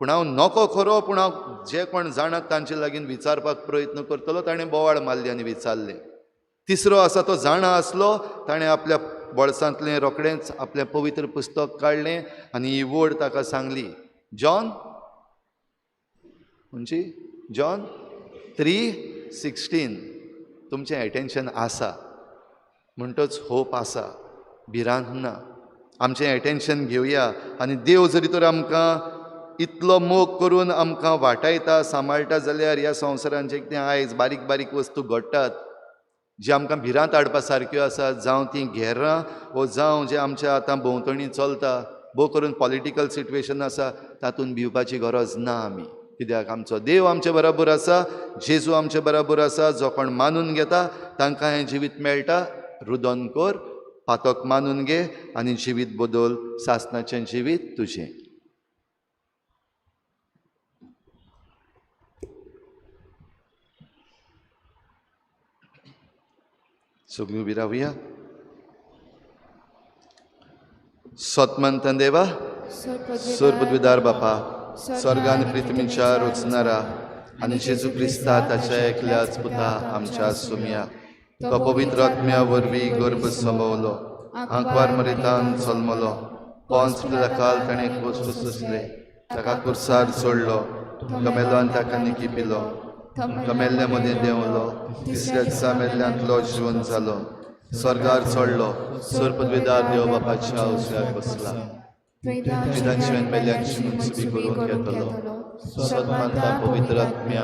पूण हांव नको खरो, पूण हांव जे कोण जाणात तांचे लागीं विचारपाक प्रयत्न करतलो. ताणें बोवाळ मारली आनी विचारलें. तिसरो आसा तो जाणा आसलो, ताणें आपल्या बोळसांतलें रोखडेंच आपलें पवित्र पुस्तक काडलें आनी ही वड ताका सांगली, जॉन खंयची, जॉन 3:16. तुमचें एटेन्शन आसा म्हणटच होप आसा, भिरांत ना. आमचें एटेन्शन घेवया आनी देव जरी तर आमकां इतलो मोग करून आमकां वाटायता, सांबाळटा, जाल्यार ह्या संवसारान जें कितें आयज बारीक बारीक वस्तू घडटात जी आमकां भिरांत हाडपा सारक्यो आसा, जावं ती घेरां वो जावं जें आमच्या आतां भोंवतणी चलता, भोव करून पॉलिटिकल सिट्युएशन आसा, तातूंत भिवपाची गरज ना आमी. कित्याक आमचो देव आमचे बराबर आसा, जेजू आमचे बराबर आसा. जो कोण मानून घेता तांकां हें जिवीत मेळटा. रुदन कर, पातक मानून घे आनी जिवीत बदल, सासणाचें जिवीत तुजें. सगळीं उबी रावया. सतमंतन देवा, सोरपदवीदार बापा, स्वर्गान पृथ्वीच्या रचणारा आनी जेजू क्रिस्ता ताच्या एकल्याच पुता आमच्या सुमया, तो पवित्र आत्म्या वरवीं गर्भ समवलो, आंकवार मरितान जल्मलो, पोंच पिलाकाल ताणें कश्ट सोंसले, ताका कुर्सार सोडलो, तो मेलो आनी ताका निकिपिलो, तो मेल्ल्या मदीं देंवलो, तिसऱ्या दिसा मेल्ल्यांतलो जिवन जालो, स्वर्गार चडलो, सोरपदवीदार देव बापाच्या उजव्याक बसला, जितांची मेल्ल्यांची मनसुबी करून घेतलो. सदमानता पवित्र आत्म्या,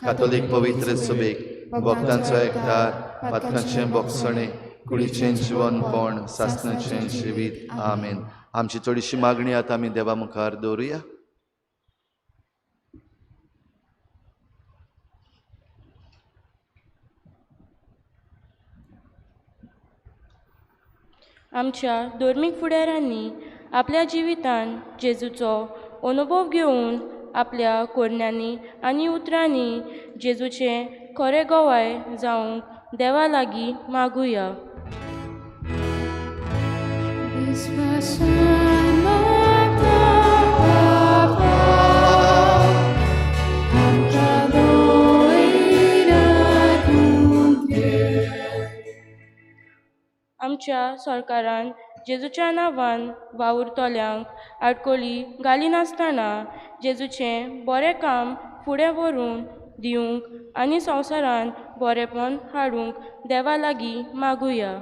कातोलीक पवित्र सभेक, भक्तांचो एकठार, पातकांचें बोगसणें, कुडीचें जिवनपण, सासणाचें जिवीत. आमेन. आमची चडशी मागणी आतां आमी देवा मुखार दवरुया. आमच्या धर्मीक फुडाऱ्यांनी आपल्या जिवितान जेजूचो अनुभव घेवन आपल्या कोरण्यांनी आनी उतरांनी जेजूचें खरें गवाय जावंक देवा लागीं मागुया. आमच्या सरकारान जेजूच्या नांवान वावुरतल्यांक आडकोळी घालिनासतना जेजूचें बरें काम फुडें व्हरून दिवंक आनी संवसारांत बरेंपण हाडूंक देवा लागीं मागुया.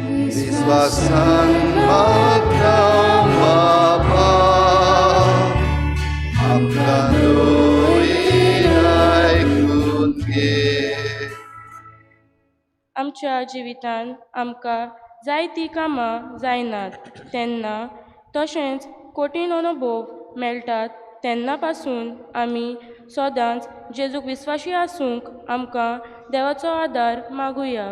विस्वासान मागता बापा, आमकां आयकून घे. आमच्या जिवितांत आमकां जायतीं कामां जायनात तेन्ना, तशेंच कठीण अनुभव मेळटात तेन्ना पासून आमी सदांच जेजूक विस्वाशी आसूंक आमकां देवाचो आदार मागुया.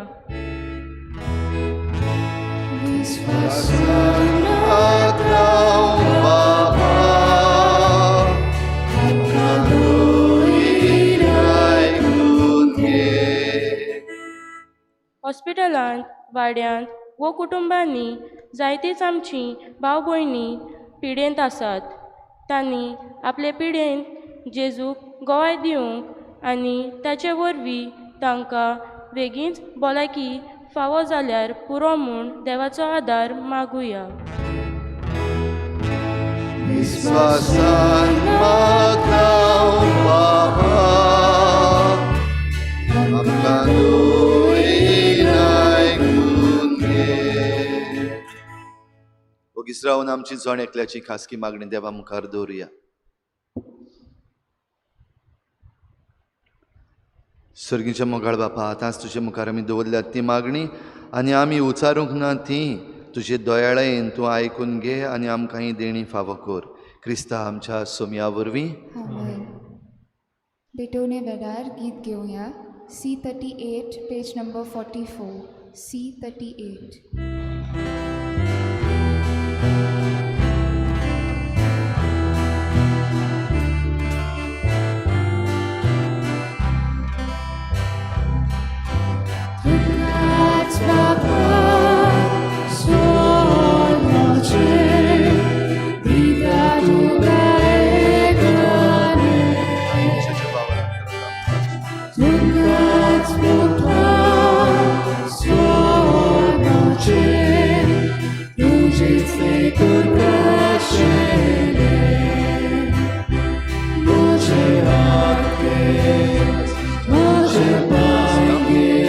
हॉस्पिटलांत, वाड्यांत वो कुटुंबांनी जायतीच आमची भाव भयणी पिडेंत आसात. तांणी आपले पिडेन जेजूक गवाय दिवंक आनी ताचे वरवीं तांकां बेगीनच भलायकी फावो जाल्यार पुरो म्हूण देवाचो आदार मागुया. विस्वासान मागता बापा, आमकां आयकून घे. ओगीच रावन आमची जण एकल्याची खासगी मागणी देवा मुखार दवरुया. सर्गीच्या मोगाळ बापा, आतांच तुजे मुखार आमी दवरल्यात ती मागणी आनी आमी उचारूंक ना ती तुजे दयाळायेन तूं आयकून घे आनी आमकां ही देणी फावो कर. क्रिस्ता आमच्या सोमया वरवीं. आमेन. भेटवणे वेळार गीत घेवया. C38, page number 44. C38.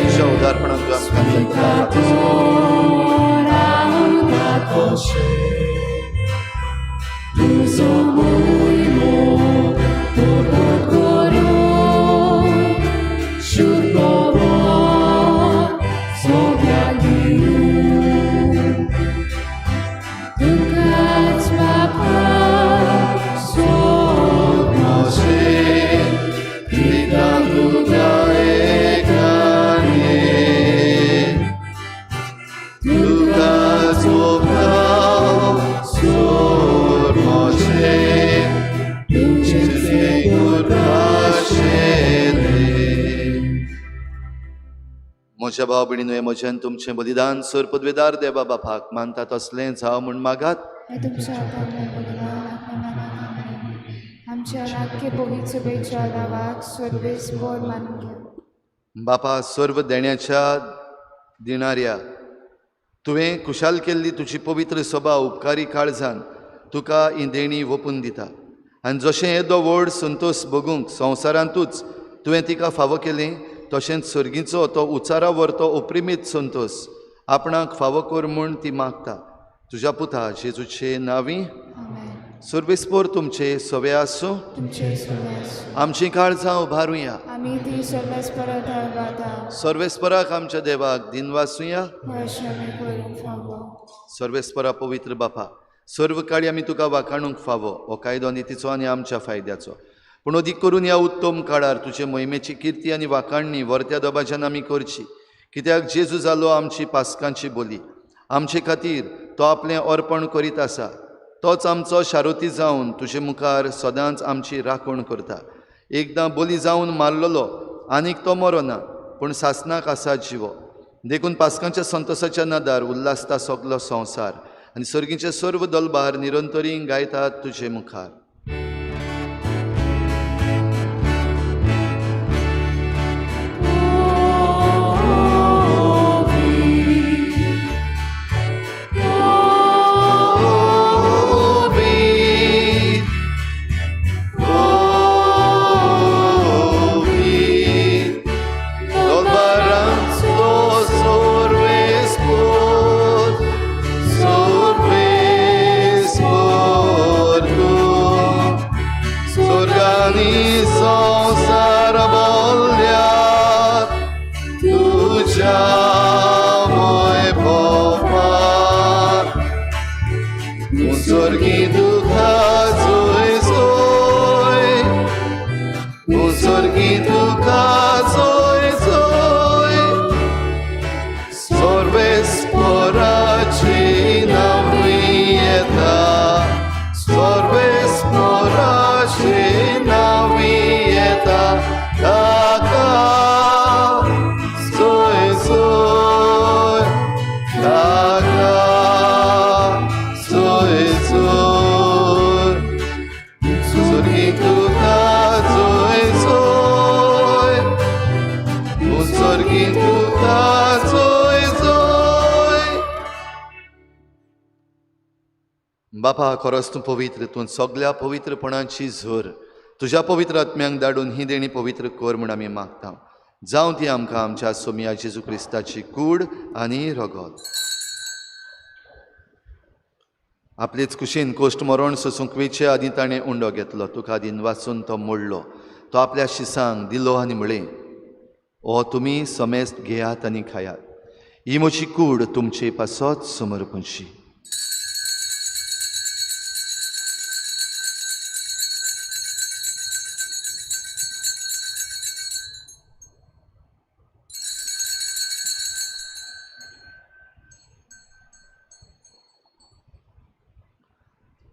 तुज्या उदारपणान तूं आमकां Should म्हज्या भाव भयणीनो, हें म्हजें आनी तुमचें बलिदान सर पदवेदार देवा बापाक मानता तसलें जावं म्हूण मागात। बापा, सर्व देण्याच्या दिणाऱ्या तुवें खुशाल केल्ली तुजी पवित्र सभा उपकारी काळजान तुका ही देणी ओपून दिता आनी जशें येदो व्हड संतोश भोगूंक संवसारांतूच तुवें तिका फावो केलें, तशेंच सर्गीचो तो उचारा व्हरतो ओप्रिमीत संतोश आपणाक फावो कर म्हूण ती मागता। तुज्या पुता जेजूचे नांवी सर्वेस्पोर तुमचे सवे आसूं। आमची काळजां उबारुया, सर्वेस्पराक आमच्या देवाक दिनवासुया। सर्वेस्परा पवित्र बापा, सर्व काळी आमी तुका वाखाणूंक फावो हो कायदो नितीचो आनी आमच्या फायद्याचो, पूण अदीक करून ह्या उत्तम काळार तुजे मोहिमेची किर्ती आनी वाखाणणी वर्त्या दबाज्यान आमी करची, कित्याक जेजू जालो आमची पास्कांची बोली, आमचे खातीर तो आपलें अर्पण करीत आसा। तोच आमचो शारोती जावन तुजे मुखार सदांच आमची राखण करता। एकदां बोली जावन मारलेलो आनीक तो मरोना, पूण सासणाक आसा जिवो। देखून पास्कांच्या संतोसाच्या नदार उल्हासता सगलो संवसार आनी सर्गीचे सर्व दलबार निरंतरी गायतात तुजे मुखार। बापा, खरोच तूं पवित्र, तूं सगल्या पवित्रपणाची झर, तुज्या पवित्र आत्म्यांक धाडून ही देणी पवित्र कर म्हूण आमी मागता। जावं ती आमकां आमच्या सोमया जेजू क्रिस्ताची कूड आनी रगत। आपलेच कुशीन कोश्ट मरण सोसूंक वेचे आदीं ताणें उंडो घेतलो, तुका दिन वाचून तो मोडलो, तो आपल्या शिसांक दिलो आनी म्हळें, ओ तुमी समेस्त घेयात आनी खायात, ही म्हजी कूड तुमचे पासत समर्पणशी।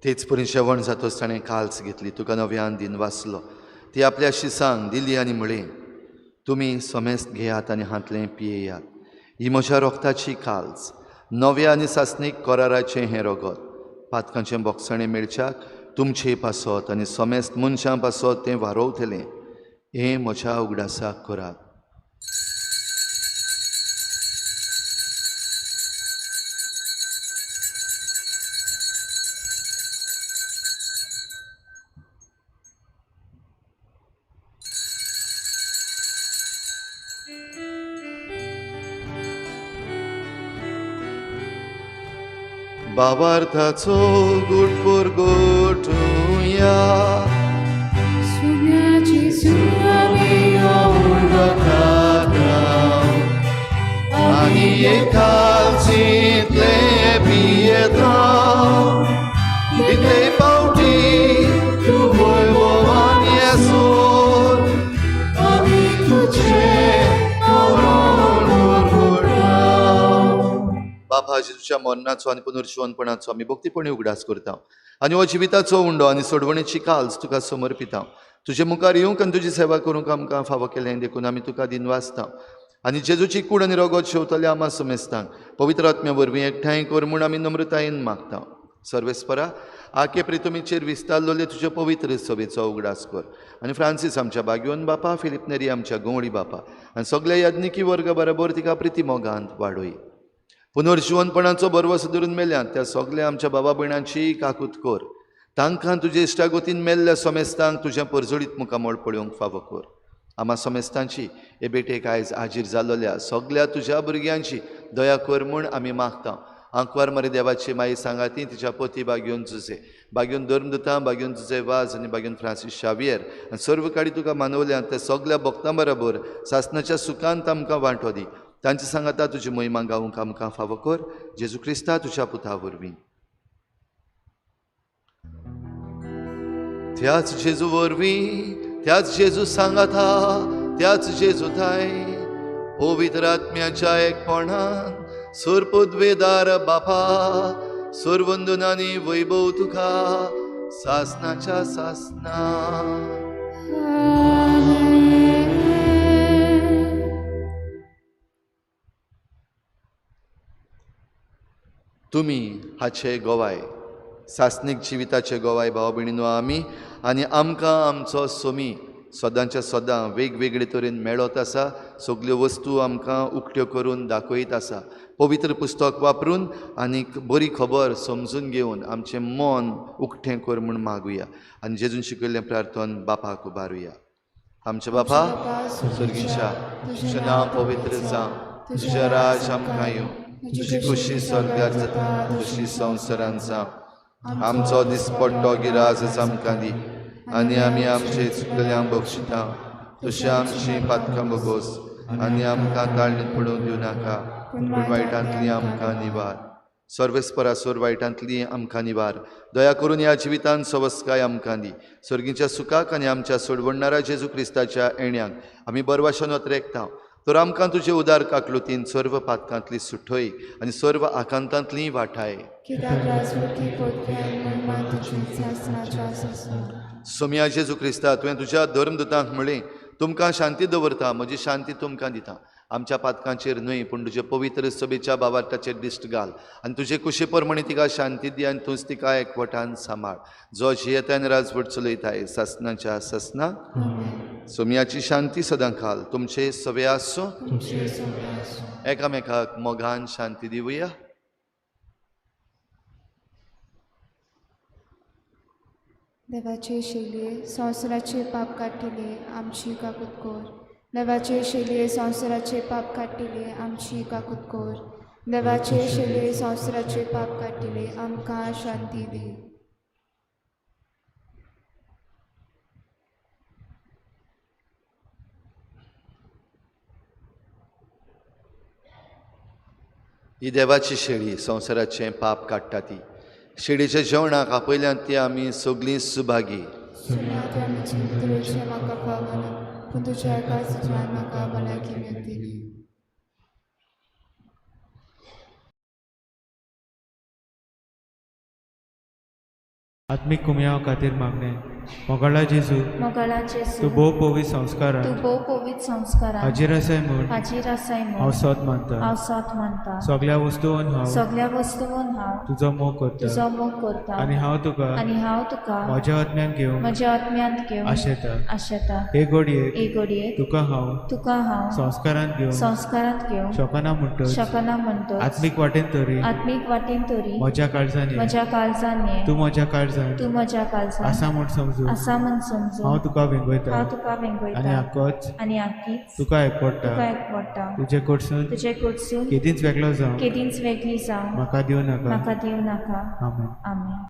तेच परी जेवण जातच ताणें काल्स घेतली, तुका नव्यान दिन वाचलो, ती आपल्या शिसांक दिली आनी म्हळें, तुमी समेस्त घेयात आनी हांतलें पियेयात, ही म्हज्या रोगताची काल्स, नव्या आनी सासणीक कराराचें हें रगत, पातकांचें बोगसणें मेळच्याक तुमचे पासत आनी समेस्त मनशां पासत तें वारोवतलें, हें म्हज्या उगडासाक करात। बाबार्थाचो गुटपूर गोठुया, सुम्याची सुमी आनी एकाचीतले पियेता, तितले पावटी तूं वैभवान येसोर आमी तुजें मरण उरगुटा। बापा, जेजूच्या मरणाचो आनी पुनर्जिवनपणाचो आमी भक्तीपणी उगडास करता आनी हो जिविताचो उंडो आनी सोडवणेची काल्स तुका समर्पिता। तुजे मुखार येवंक आनी तुजी सेवा करूंक आमकां फावो केलें, देखून आमी तुका दिनवासता। आनी जेजूची कूड आनी रगत शेवतले आमा समेस्तांक पवित्र आत्म्या वरवीं एकठांय कर म्हूण आमी नम्रतायेन मागता. सर्वेस्परा आके प्रितुमीचेर विस्तारलेले तुजे पवित्र सभेचो उगडास कर आनी फ्रांसीस आमच्या बागयोन बापा, फिलीप नेरी आमच्या गंवळी बापा आनी सगल्या याज्ञिकी वर्गा बरोबर तिका प्रिती मोगांत वाडय. पुनर्जिवनपणाचो भरवसो धरून मेल्यात त्या सगल्या आमच्या बाबा भयणांची काकूत कर. तांकां तुजे इश्टागोतीन मेल्ल्या समेस्तांक तुजें परजळीत मुखामळ पळोवंक फावो कर. आमा समेस्तांची हे बेटेक आयज हाजीर जाल्लोल्या सगल्या तुज्या भुरग्यांची दया कर म्हूण आमी मागता. आंकवार मरे देवाची माई सांगाती तिच्या पती बागयोन जुजे, बागयोन धर्मदुतां, बागयोन जुजे वाज आनी बागयोन फ्रांसीस शावियर आनी सर्व काडी तुका मानवल्या त्या सगल्या भक्तां बरोबर सासनाच्या सुखांत आमकां वांटो दी. तांचे सांगाता तुजी महिमा गावंक आमकां फावो कर. जेजू क्रिस्ता तुज्या पुता वरवीं. त्याच जेजू वरवीं, त्याच जेजू सांगाता, त्याच जेजू थाय पवित्र आत्म्याच्या एकपणान सुरपुद्वेदार बापा सुरवंदनानी वैभव तुका सासनाच्या सासना. तुमी हाचे गोवाय, सासनीक जिविताचे गोवाय भाव भयणीनो आमी आनी आमकां आमचो सोमी सदांच्या सदां वेगवेगळे तरेन मेळत आसा. सगल्यो वस्तू आमकां उक्त्यो करून दाखयत आसा. पवित्र पुस्तक वापरून आनीक बरी खबर समजून घेवन आमचें मन उक्तें कर म्हूण मागुया आनी जेजून शिकयल्लें प्रार्थन बापाक उबारुया. आमच्या बापा सर्गीच्या, तुजें नांव पवित्र जावं, तुजें राज आमकां येवं, तुजी खुशी स्वर्गार जाता तशी संवसारांत जावं. आमचो दिसपट्टो गिराज आमकां दी आनी आमी आमचे चुकल्यांक बक्षिता तशी आमची पातकां बगोस आनी आमकां ताळणीत पडूंक दिवं नाका, पूण वायटांतली आमकां निवार. सर्वेस्परासोर वायटांतली आमकां निवार. दया करून ह्या जिवितांत सवस्काय आमकां दी. सर्गीच्या सुखाक आनी आमच्या सोडवणणारा जेजू क्रिस्ताच्या येण्याक आमी बरवाशन अत्रेकता. तर आमकां तुजे उदार काकलुतीन सर्व पातकांतली सुठय आनी सर्व आकांतांतली वाठाय. सोम्या जेजू क्रिस्ता, तुवें तुज्या धर्मदुतांक म्हळें, तुमकां शांती दवरता, म्हजी शांती तुमकां दिता. आमच्या पातकांचेर न्हय पूण तुजे पवित्र सभेच्या बाबार्थाचेर दिश्ट घाल आनी तुजे कुशे प्रमाणे तिका शांती दी आनी तूंच तिका एकवटान सांबाळ, जो जियेता आनी राजवट चलयताय सासनाच्या सासना. सोम्याची शांती सदां खाल तुमचे सवे आसूं. एकामेकाक मोगान शांती दिवया. देवाचे शैलये संवसाराचे पाप काडटले आमची काकूत कर. देवाचे शैलये संवसाराचे पाप काडटले आमची काकूत कर. देवाचे शैलये संवसाराचे पाप काडटले आमकां शांती दी. ही देवाची शेळी संवसाराचें पाप काडटा ती. शेळीच्या जेवणाक आपयल्यान ती आमी सगळीं सुभागी. आत्मीक कुमयाव खातीर मागणें. मोगाळा जेजू, तूं भोव पवित्र संस्कारान हाजीर आसाय म्हूण हांव सोद मानता. सगल्या वस्तून हांव तुजो मोग करता आनी हांव तुका म्हज्या आत्म्यान घेवंक आशेता. हे घडयेक तुका हांव संस्कारांत घेवंक शकना म्हणटच आत्मीक वाटेन तरी म्हज्या काळजान ये, तूं म्हज्या काळजान आसा म्हूण समजू हांव तुका वेंगयता आनी आकीच तुका एकवटा. तुजे कडसून केदींच वेगळो जावं म्हाका दिवं नाका. आमेन. आमेन.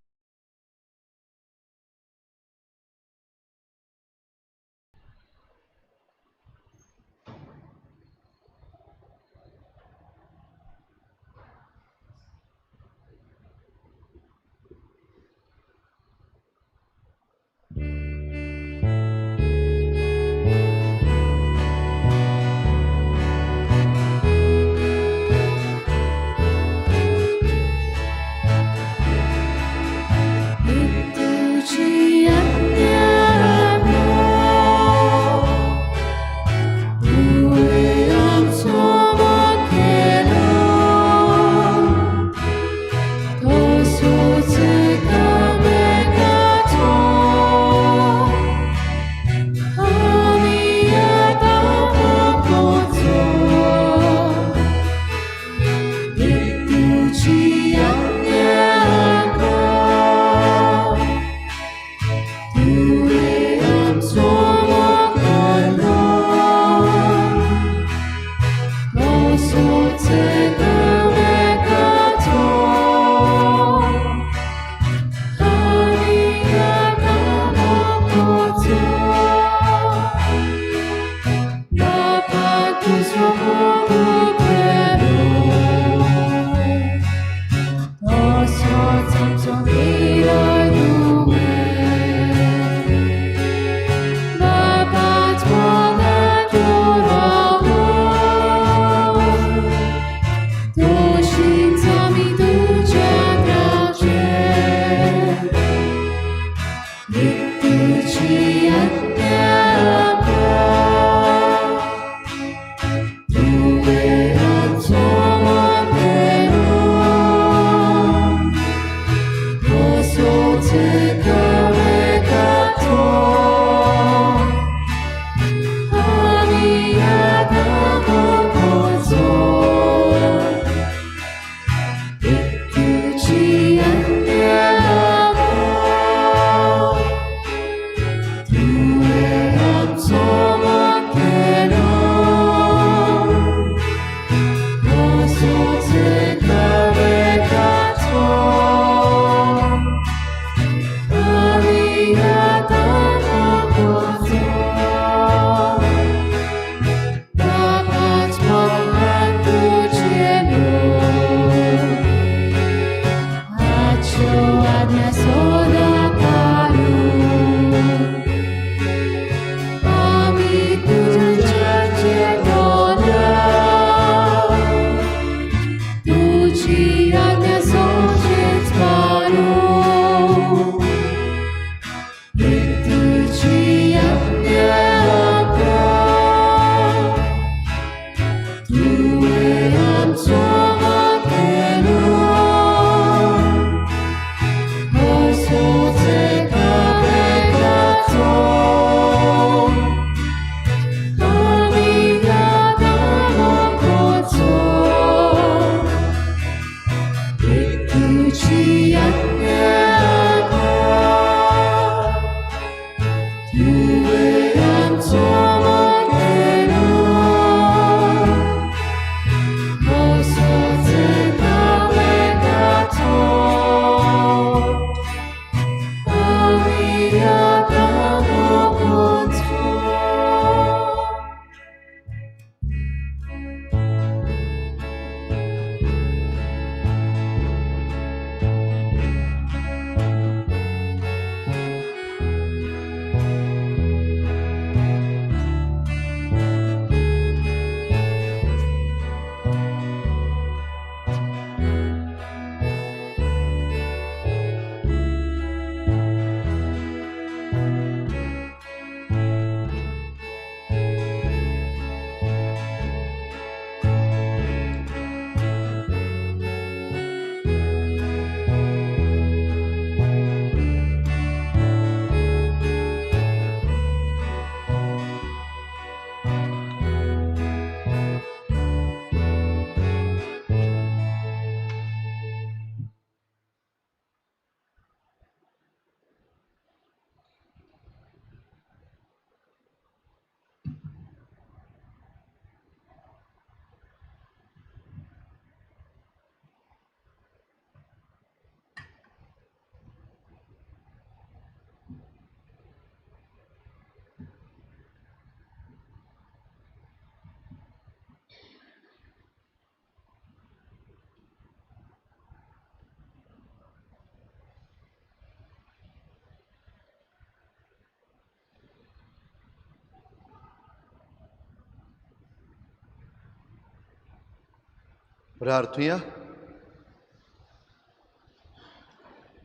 प्रार्थुया.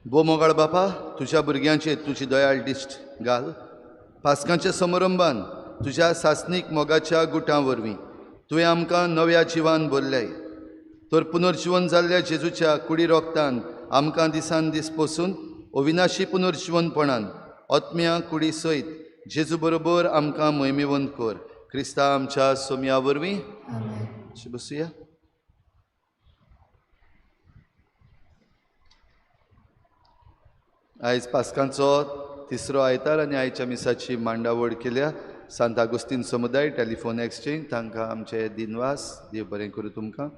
भोव मोगाळ बापा, तुज्या भुरग्यांचेर तुजी दयाळ दिश्ट घाल. पास्कांच्या समारंभान तुज्या सासणीक मोगाच्या गुटां वरवीं तुवें आमकां नव्या जिवान भरल्याय. तर पुनर्जिवन जाल्ल्या जेजूच्या कुडी रोगतान आमकां दिसान दीस पोसून अविनाशी पुनर्जिवनपणान आत्म्या कुडी सयत जेजू बरोबर आमकां मोहिमेवंत कर. क्रिस्ता आमच्या सोम्या वरवीं. बसुया. आयज पास्कांचो तिसरो आयतार आनी आयच्या मिसाची मांडावळ केल्या सांत आगुस्तीन समुदाय टेलिफोन एक्सचेंज तांकां आमचे दिनवास. देव बरें करूं तुमकां.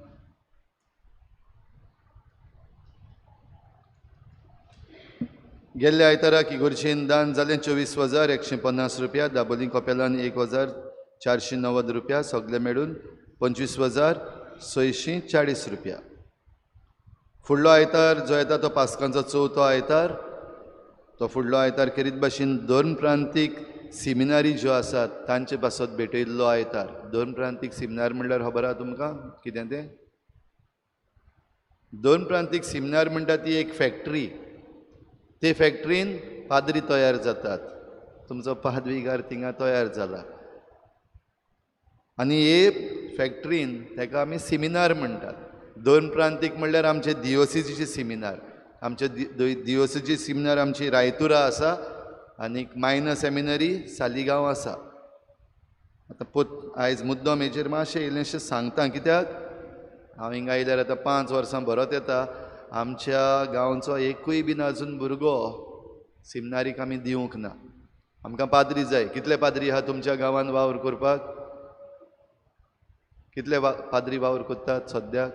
गेल्ल्या आयताराक इगोर्जेन दान जालें 24,150 रुपया, दाबोली कोपेलान 1,490 रुपया, सगळे मेळून 25,640 रुपया. फुडलो आयतार जो येता तो पास्कांचो चवथो आयतार. तो फुडलो आयतार खेरीत भाशेन दोन प्रांतीक सिमिनारी ज्यो आसात तांचे पासत भेटयल्लो आयतार. दोन प्रांतीक सिमिनार म्हणल्यार खबर आहा तुमकां कितें तें? दोन प्रांतीक सिमिनार म्हणटा ती एक फॅक्टरी. ते फॅक्टरीन पाद्री तयार जातात. तुमचो पादविगार थिंगा तयार जाला आनी हे फॅक्टरीन ताका आमी सिमिनार म्हणटात. दोन प्रांतीक म्हणल्यार आमचे दिओसीची सिमिनार. आमचे दिओसीची सिमिनार आमची रायतुरा आसा आनीक मायनर सेमिनरी सालिगांव आसा. आतां आयज मुद्दम हेजेर मातशें इल्लेंशें सांगता कित्याक हांव हिंगा आयल्यार आतां 5 वर्सां भरत येता. आमच्या गांवचो एकूय बीन आजून भुरगो सिमिनारीक आमी दिवंक ना. आमकां पाद्री जाय. कितले पाद्री आहा तुमच्या गांवांत वावर करपाक? कितले पाद्री वावर करतात सद्याक?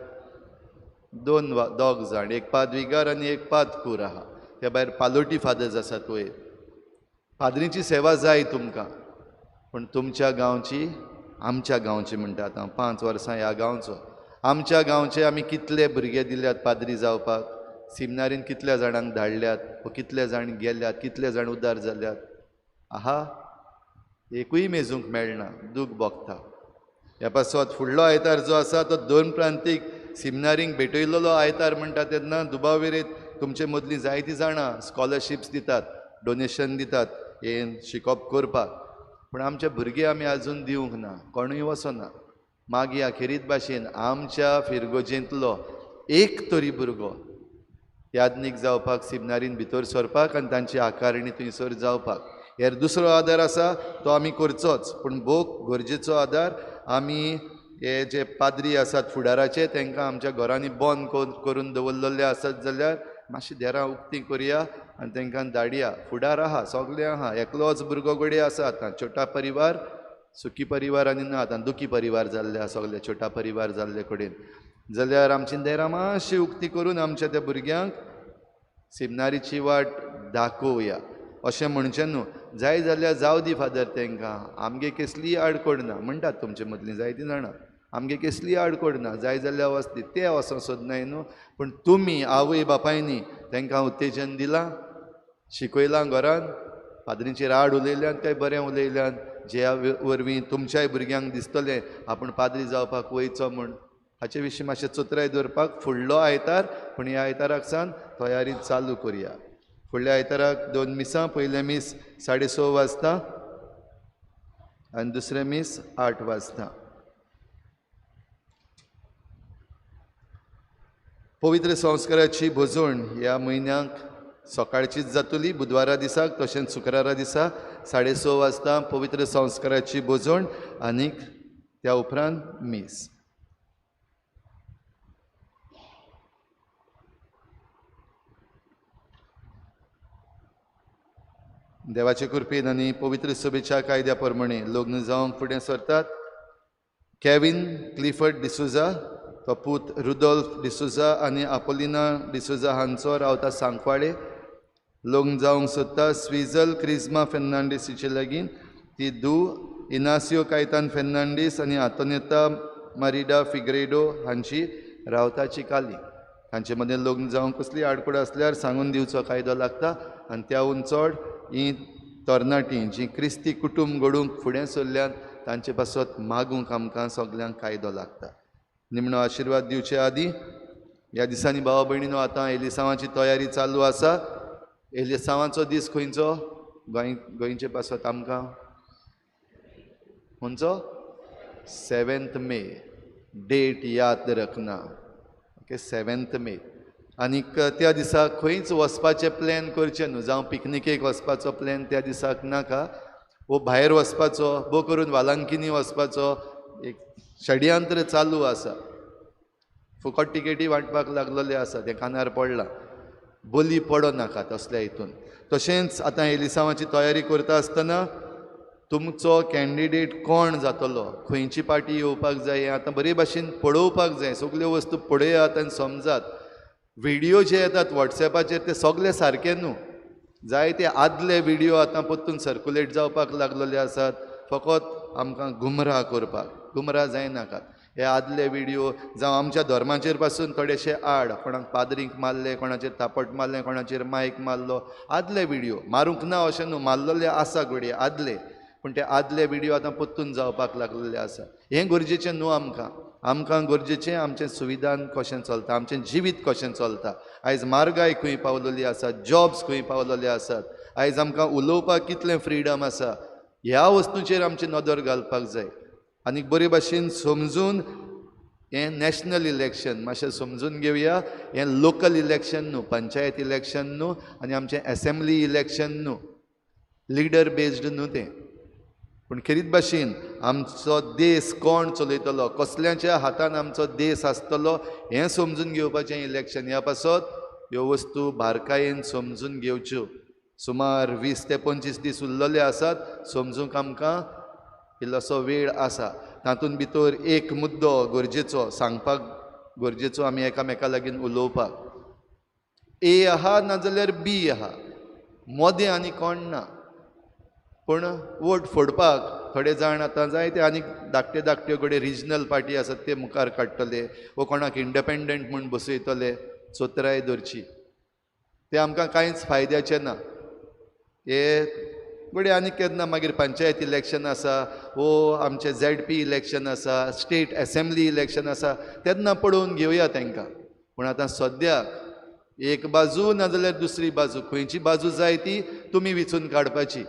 2 जाण, एक पादविगार आनी एक पादकूर आहा. त्या भायर पालोटी फादर्स आसात वयर. पाद्रींची सेवा जाय तुमकां, पूण तुमच्या गांवची आमच्या गांवची म्हणटा. आतां 5 वर्सां ह्या गांवचो, आमच्या गांवचे आमी कितले भुरगे दिल्यात पाद्री जावपाक? सिमिनारीन कितल्या जाणांक धाडल्यात वो कितले जाण गेल्यात, कितले जाण उदार जाल्यात? आहा, एकूय मेजूंक मेळना. दूख भोगता. ह्या पासत फुडलो आयतार जो आसा तो दोन प्रांतीक सिमिनारींक भेटयल्लो आयतार म्हणटा तेन्ना दुबाव विरेत तुमचे मदलीं जायतीं जाणां स्कॉलरशिप्स दितात, डोनेशन दितात हें शिकप करपाक. पूण आमचे भुरगे आमी आजून दिवंक ना, कोणूय वचना. मागीर खेरीत भाशेन आमच्या फिरगोजेंतलो एक तरी भुरगो याज्ञीक जावपाक सिमिनारीन भितर सरपाक आनी तांची आकारणी थंयसर जावपाक. हेर दुसरो आदार आसा तो आमी करचोच, पूण भोव गरजेचो आदार आमी हे जे पाद्री आसात फुडाराचे तांकां आमच्या घरांनी बंद करून दवरलेले आसत जाल्यार मातशी देरां उक्ती करया आनी तांकां धाडया. फुडार आहा, सगलें आहा. एकलोच भुरगो घडये आसा आतां. छोटा परिवार, सुखी परिवार आनी ना आतां दुखी परिवार जाल्ले आसा सगले छोटा परिवार जाल्ले कडेन. जाल्यार आमची देरां मातशी उक्ती करून आमच्या त्या भुरग्यांक सिमिनारीची वाट दाखोवया. अशें म्हणचें न्हू, जाय जाल्यार जावं दी फादर तांकां, आमगे कसलीय आडखळ ना म्हणटात तुमचे मदलीं जायतीं जाणां. आमगे कसलीय आडखळ ना, जाय जाल्यार वचदी, ते वचोंक सोदनाय न्हू. पूण तुमी आवय बापायनी तांकां उत्तेजन दिलां, शिकयलां घरान, पाद्रींचेर आड उलयल्यान काय बरें उलयल्यान, ज्या वरवीं तुमच्याय भुरग्यांक दिसतलें आपूण पाद्री जावपाक वयचो म्हूण. हाचे विशीं मातशें चतुराय दवरपाक फुडलो आयतार, पूण ह्या आयताराक सावन तयारी चालू करया. फुडल्या आयताराक 2 मिसां, पयलें मीस 6:30 वाजता आनी दुसरें मीस 8 वाजता. पवित्र संस्काराची भोजवण ह्या म्हयन्याक सकाळचीच जातली, बुधवारा दिसाक तशेंच शुक्रारा दिसा 6:30 वाजता पवित्र संस्काराची भोजवण आनीक त्या उपरांत मीस. देवाचे कृपेन आनी पवित्र सभेच्या कायद्या प्रमाणे लग्न जावंक फुडें सरतात केविन क्लिफर्ड डिसोजा, तो पूत रुदोल्फ डिसोजा आनी आपोलिना डिसोजा हांचो रावता सांकवाळे. लग्न जावंक सोदता स्विजल क्रिज्मा फेर्नांडीस हिचे लागीं. ती दू इनासियो कायतान फेर्नांडीस आनी आंतोनेता मारिडा फिग्रेडो हांची रावता चिकाली. तांचे मदें लग्न जावंक कसली आडखळ आसल्यार सांगून दिवचो कायदो लागता आनी त्याहून चड ही तरणाटीं जीं क्रिस्ती कुटूंब घडूंक फुडें सरल्यात तांचे पासत मागूंक आमकां सगल्यांक कायदो लागता. निमणो आशिर्वाद दिवचे आदीं ह्या दिसांनी भावा भयणीनो आतां एलिसांवाची तयारी चालू आसा. एलिसांवाचो दीस खंयचो गोंयचे पासत आमकां खंयचो? 7 मे. डेट याद रखना. ओके, 7 मे. आनीक त्या दिसा खंयच वचपाचें प्लॅन करचें न्हू, जावं पिकनिकेक वचपाचो प्लॅन त्या दिसाक नाका, वो भायर वचपाचो, भोव करून वालांकिनी वचपाचो एक षडयंत्र चालू आसा. फुकट टिकेटी वांटपाक लागलेले आसा, तें कानार पडलां. बली पडो नाका तसल्या हितून. तशेंच आतां एलिसांवाची तयारी करता आसतना तुमचो कॅन्डिडेट कोण जातलो, खंयची पार्टी येवपाक जाय हें आतां बरे भाशेन पळोवपाक जाय. सगल्यो वस्तू पळयात आनी समजात. व्हिडियो जे येतात वॉट्सॅपाचेर ते सगळे सारके न्हू, जायते आदले व्हिडियो आतां परतून सर्कुलेट जावपाक लागलेले आसात, फकत आमकां गुमराह करपाक. गुमराह जायनाकात. हे आदले व्हिडियो जावं आमच्या धर्माचेर पासून थोडेशे आड, कोणाक पाद्रींक मारले, कोणाचेर थापट मारलें, कोणाचेर मायक मारलो, आदले व्हिडियो मारूंक ना अशें न्हू, मारलेले आसा घडये आदले, पूण ते आदले व्हिडियो आतां परतून जावपाक लागलेले आसा. हें गरजेचें न्हू आमकां. आमकां गरजेचें आमचें सुविधान कशें चलता, आमचें जिवीत कशें चलता. आयज म्हारगाय खंय पावलेली आसा, जॉब्स खंय पावलेले आसात, आयज आमकां उलोवपाक कितलें फ्रिडम आसा, ह्या वस्तूचेर आमची नदर घालपाक जाय. आनी बरे भाशेन समजून हें नॅशनल इलेक्शन मातशें समजून घेवया. हें लोकल इलेक्शन न्हू, पंचायत इलेक्शन न्हू आनी आमचें एसेंब्ली इलेक्शन न्हू, लिडर बेज्ड न्हू तें. पूण खेरीत भाशेन आमचो देस कोण चलयतलो, कसल्याच्या हातान आमचो देस आसतलो हें समजून घेवपाचें इलेक्शन. ह्या पासत ह्यो वस्तू बारकायेन समजून घेवच्यो. सुमार 20 ते 25 दीस उरलेले आसात, समजूंक आमकां इल्लोसो वेळ आसा. तातूंत भितर एक मुद्दो गरजेचो सांगपाक गरजेचो, आमी एकामेका लागीं उलोवपाक. ए आहा नाजाल्यार बी आहा, मोदें आनी कोण ना. पूण वोट फोडपाक थोडे जाण आतां जायते आनी धाकटे धाकट्यो घडये रिजनल पार्टी आसात ते मुखार काडटले वो कोणाक इंडिपेंडंट म्हूण बसयतले. चोत्राय धरची, ते आमकां कांयच फायद्याचें ना. हे घडये आनी केन्ना मागीर पंचायत इलेक्शन आसा वो आमचें ZP election आसा, स्टेट एसेंब्ली इलेक्शन आसा, तेन्ना पळोवन घेवया तांकां. पूण आतां सद्याक एक बाजू नाजाल्यार दुसरी बाजू, खंयची बाजू जाय ती तुमी विचून काडपाची.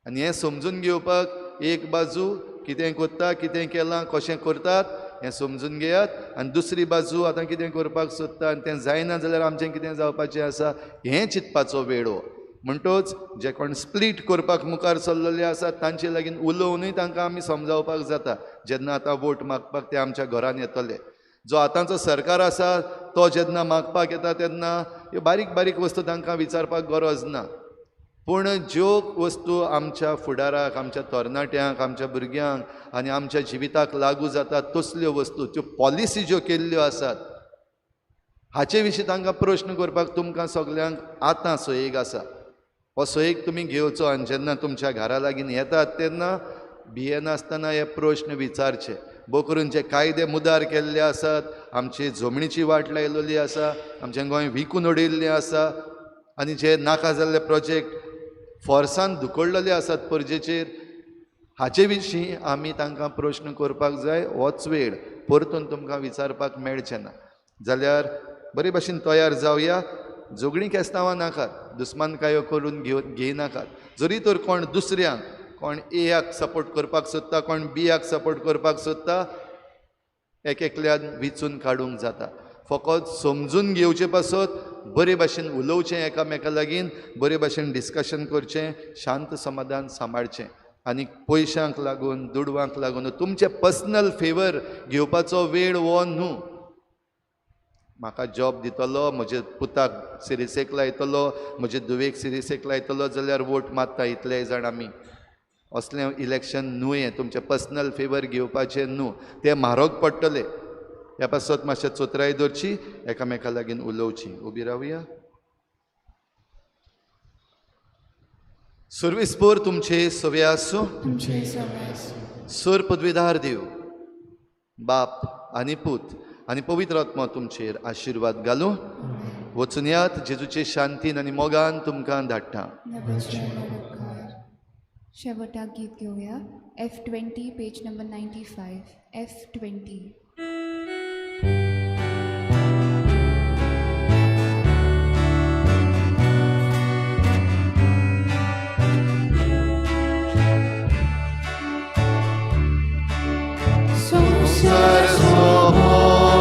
आनी हें समजून घेवपाक एक बाजू कितें करता, कितें केलां, कशें करतात हें समजून घेयात, आनी दुसरी बाजू आतां कितें करपाक सोदता आनी तें जायना जाल्यार आमचें कितें जावपाचें आसा हें चिंतपाचो वेळ हो. म्हणटोच जे कोण स्प्लीट करपाक मुखार सरलेले आसात तांचे लागीं उलोवनूय तांकां आमी समजावपाक जाता. जेन्ना आतां वोट मागपाक ते आमच्या घरान येतले, जो आतांचो सरकार आसा तो जेन्ना मागपाक येता तेन्ना ह्यो बारीक बारीक वस्तू तांकां विचारपाक गरज ना. पूण ज्यो वस्तू आमच्या फुडाराक, आमच्या तरणाट्यांक, आमच्या भुरग्यांक आनी आमच्या जिविताक लागू जातात तसल्यो वस्तू, त्यो पॉलिसी ज्यो केल्ल्यो आसात हाचे विशीं तांकां प्रश्न करपाक तुमकां सगल्यांक आतां सोयीक आसा. हो सोयीक तुमी घेवचो आनी जेन्ना तुमच्या घरा लागीं येतात तेन्ना भियेनासतना हे प्रश्न विचारचे. भोव करून जे कायदे मुदार केल्ले आसात, आमची जमनीची वाट लायलेली आसा, आमचें गोंय विकून उडयल्लें आसा आनी जे नाका जाल्ले प्रोजेक्ट फोर्सान धुकळलेले आसात परजेचेर, हाचे विशीं आमी तांकां प्रश्न करपाक जाय. होच वेळ परतून तुमकां विचारपाक मेळचें ना. जाल्यार बरे भाशेन तयार जावया. झगडीं केस्तांवां नाकात, दुस्मानकायो करून घेयनाकात. जरी तर कोण दुसऱ्यांक, कोण एयाक सपोर्ट करपाक सोदता, कोण बियाक सपोर्ट करपाक सोदता, एक एकल्यान विचून काडूंक जाता. फकत समजून घेवचे पासत बरे भाशेन उलोवचें एकामेका लागीं, बरे भाशेन डिस्कशन करचें, शांत समाधान सांबाळचें. आनी पयशांक लागून, दुडवांक लागून तुमचें पर्सनल फेवर घेवपाचो वेळ हो न्हू. म्हाका जॉब दितलो, म्हजे पुताक सिरिसेक लायतलो, म्हजे धुवेक सिरिसेक लायतलो जाल्यार वोट मारता इतले जाण आमी. असलें इलेक्शन न्हू हें, तुमचें पर्सनल फेवर घेवपाचें न्हू, तें म्हारग पडटलें. ह्या पासत मातशें चोत्राय दवरची, एकामेका लागीं उलोवची. उबी रावया. सर्वीस पोर तुमचे सवे आसूं. सर पदवीदार देव बाप आनी पूत आनी पवित्र आत्मा तुमचेर आशिर्वाद घालूं. वचून यात, जेजूचे शांतीन आनी मोगान तुमकां धाडटा. शेवटाक गीत घेवया. F20 page number 95. F20. संवसार सोबोल्या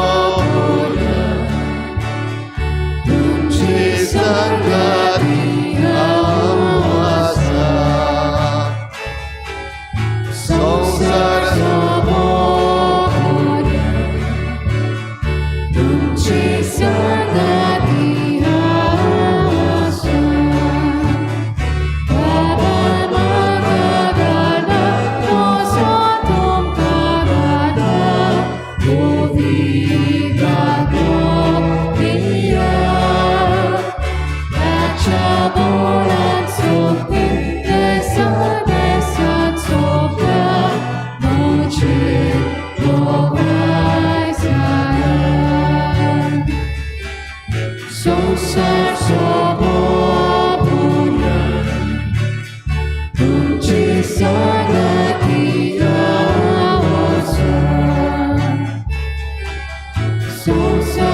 तुमचे सांगाती हांव आसा. संवसार सोबोल्या संवसाराचे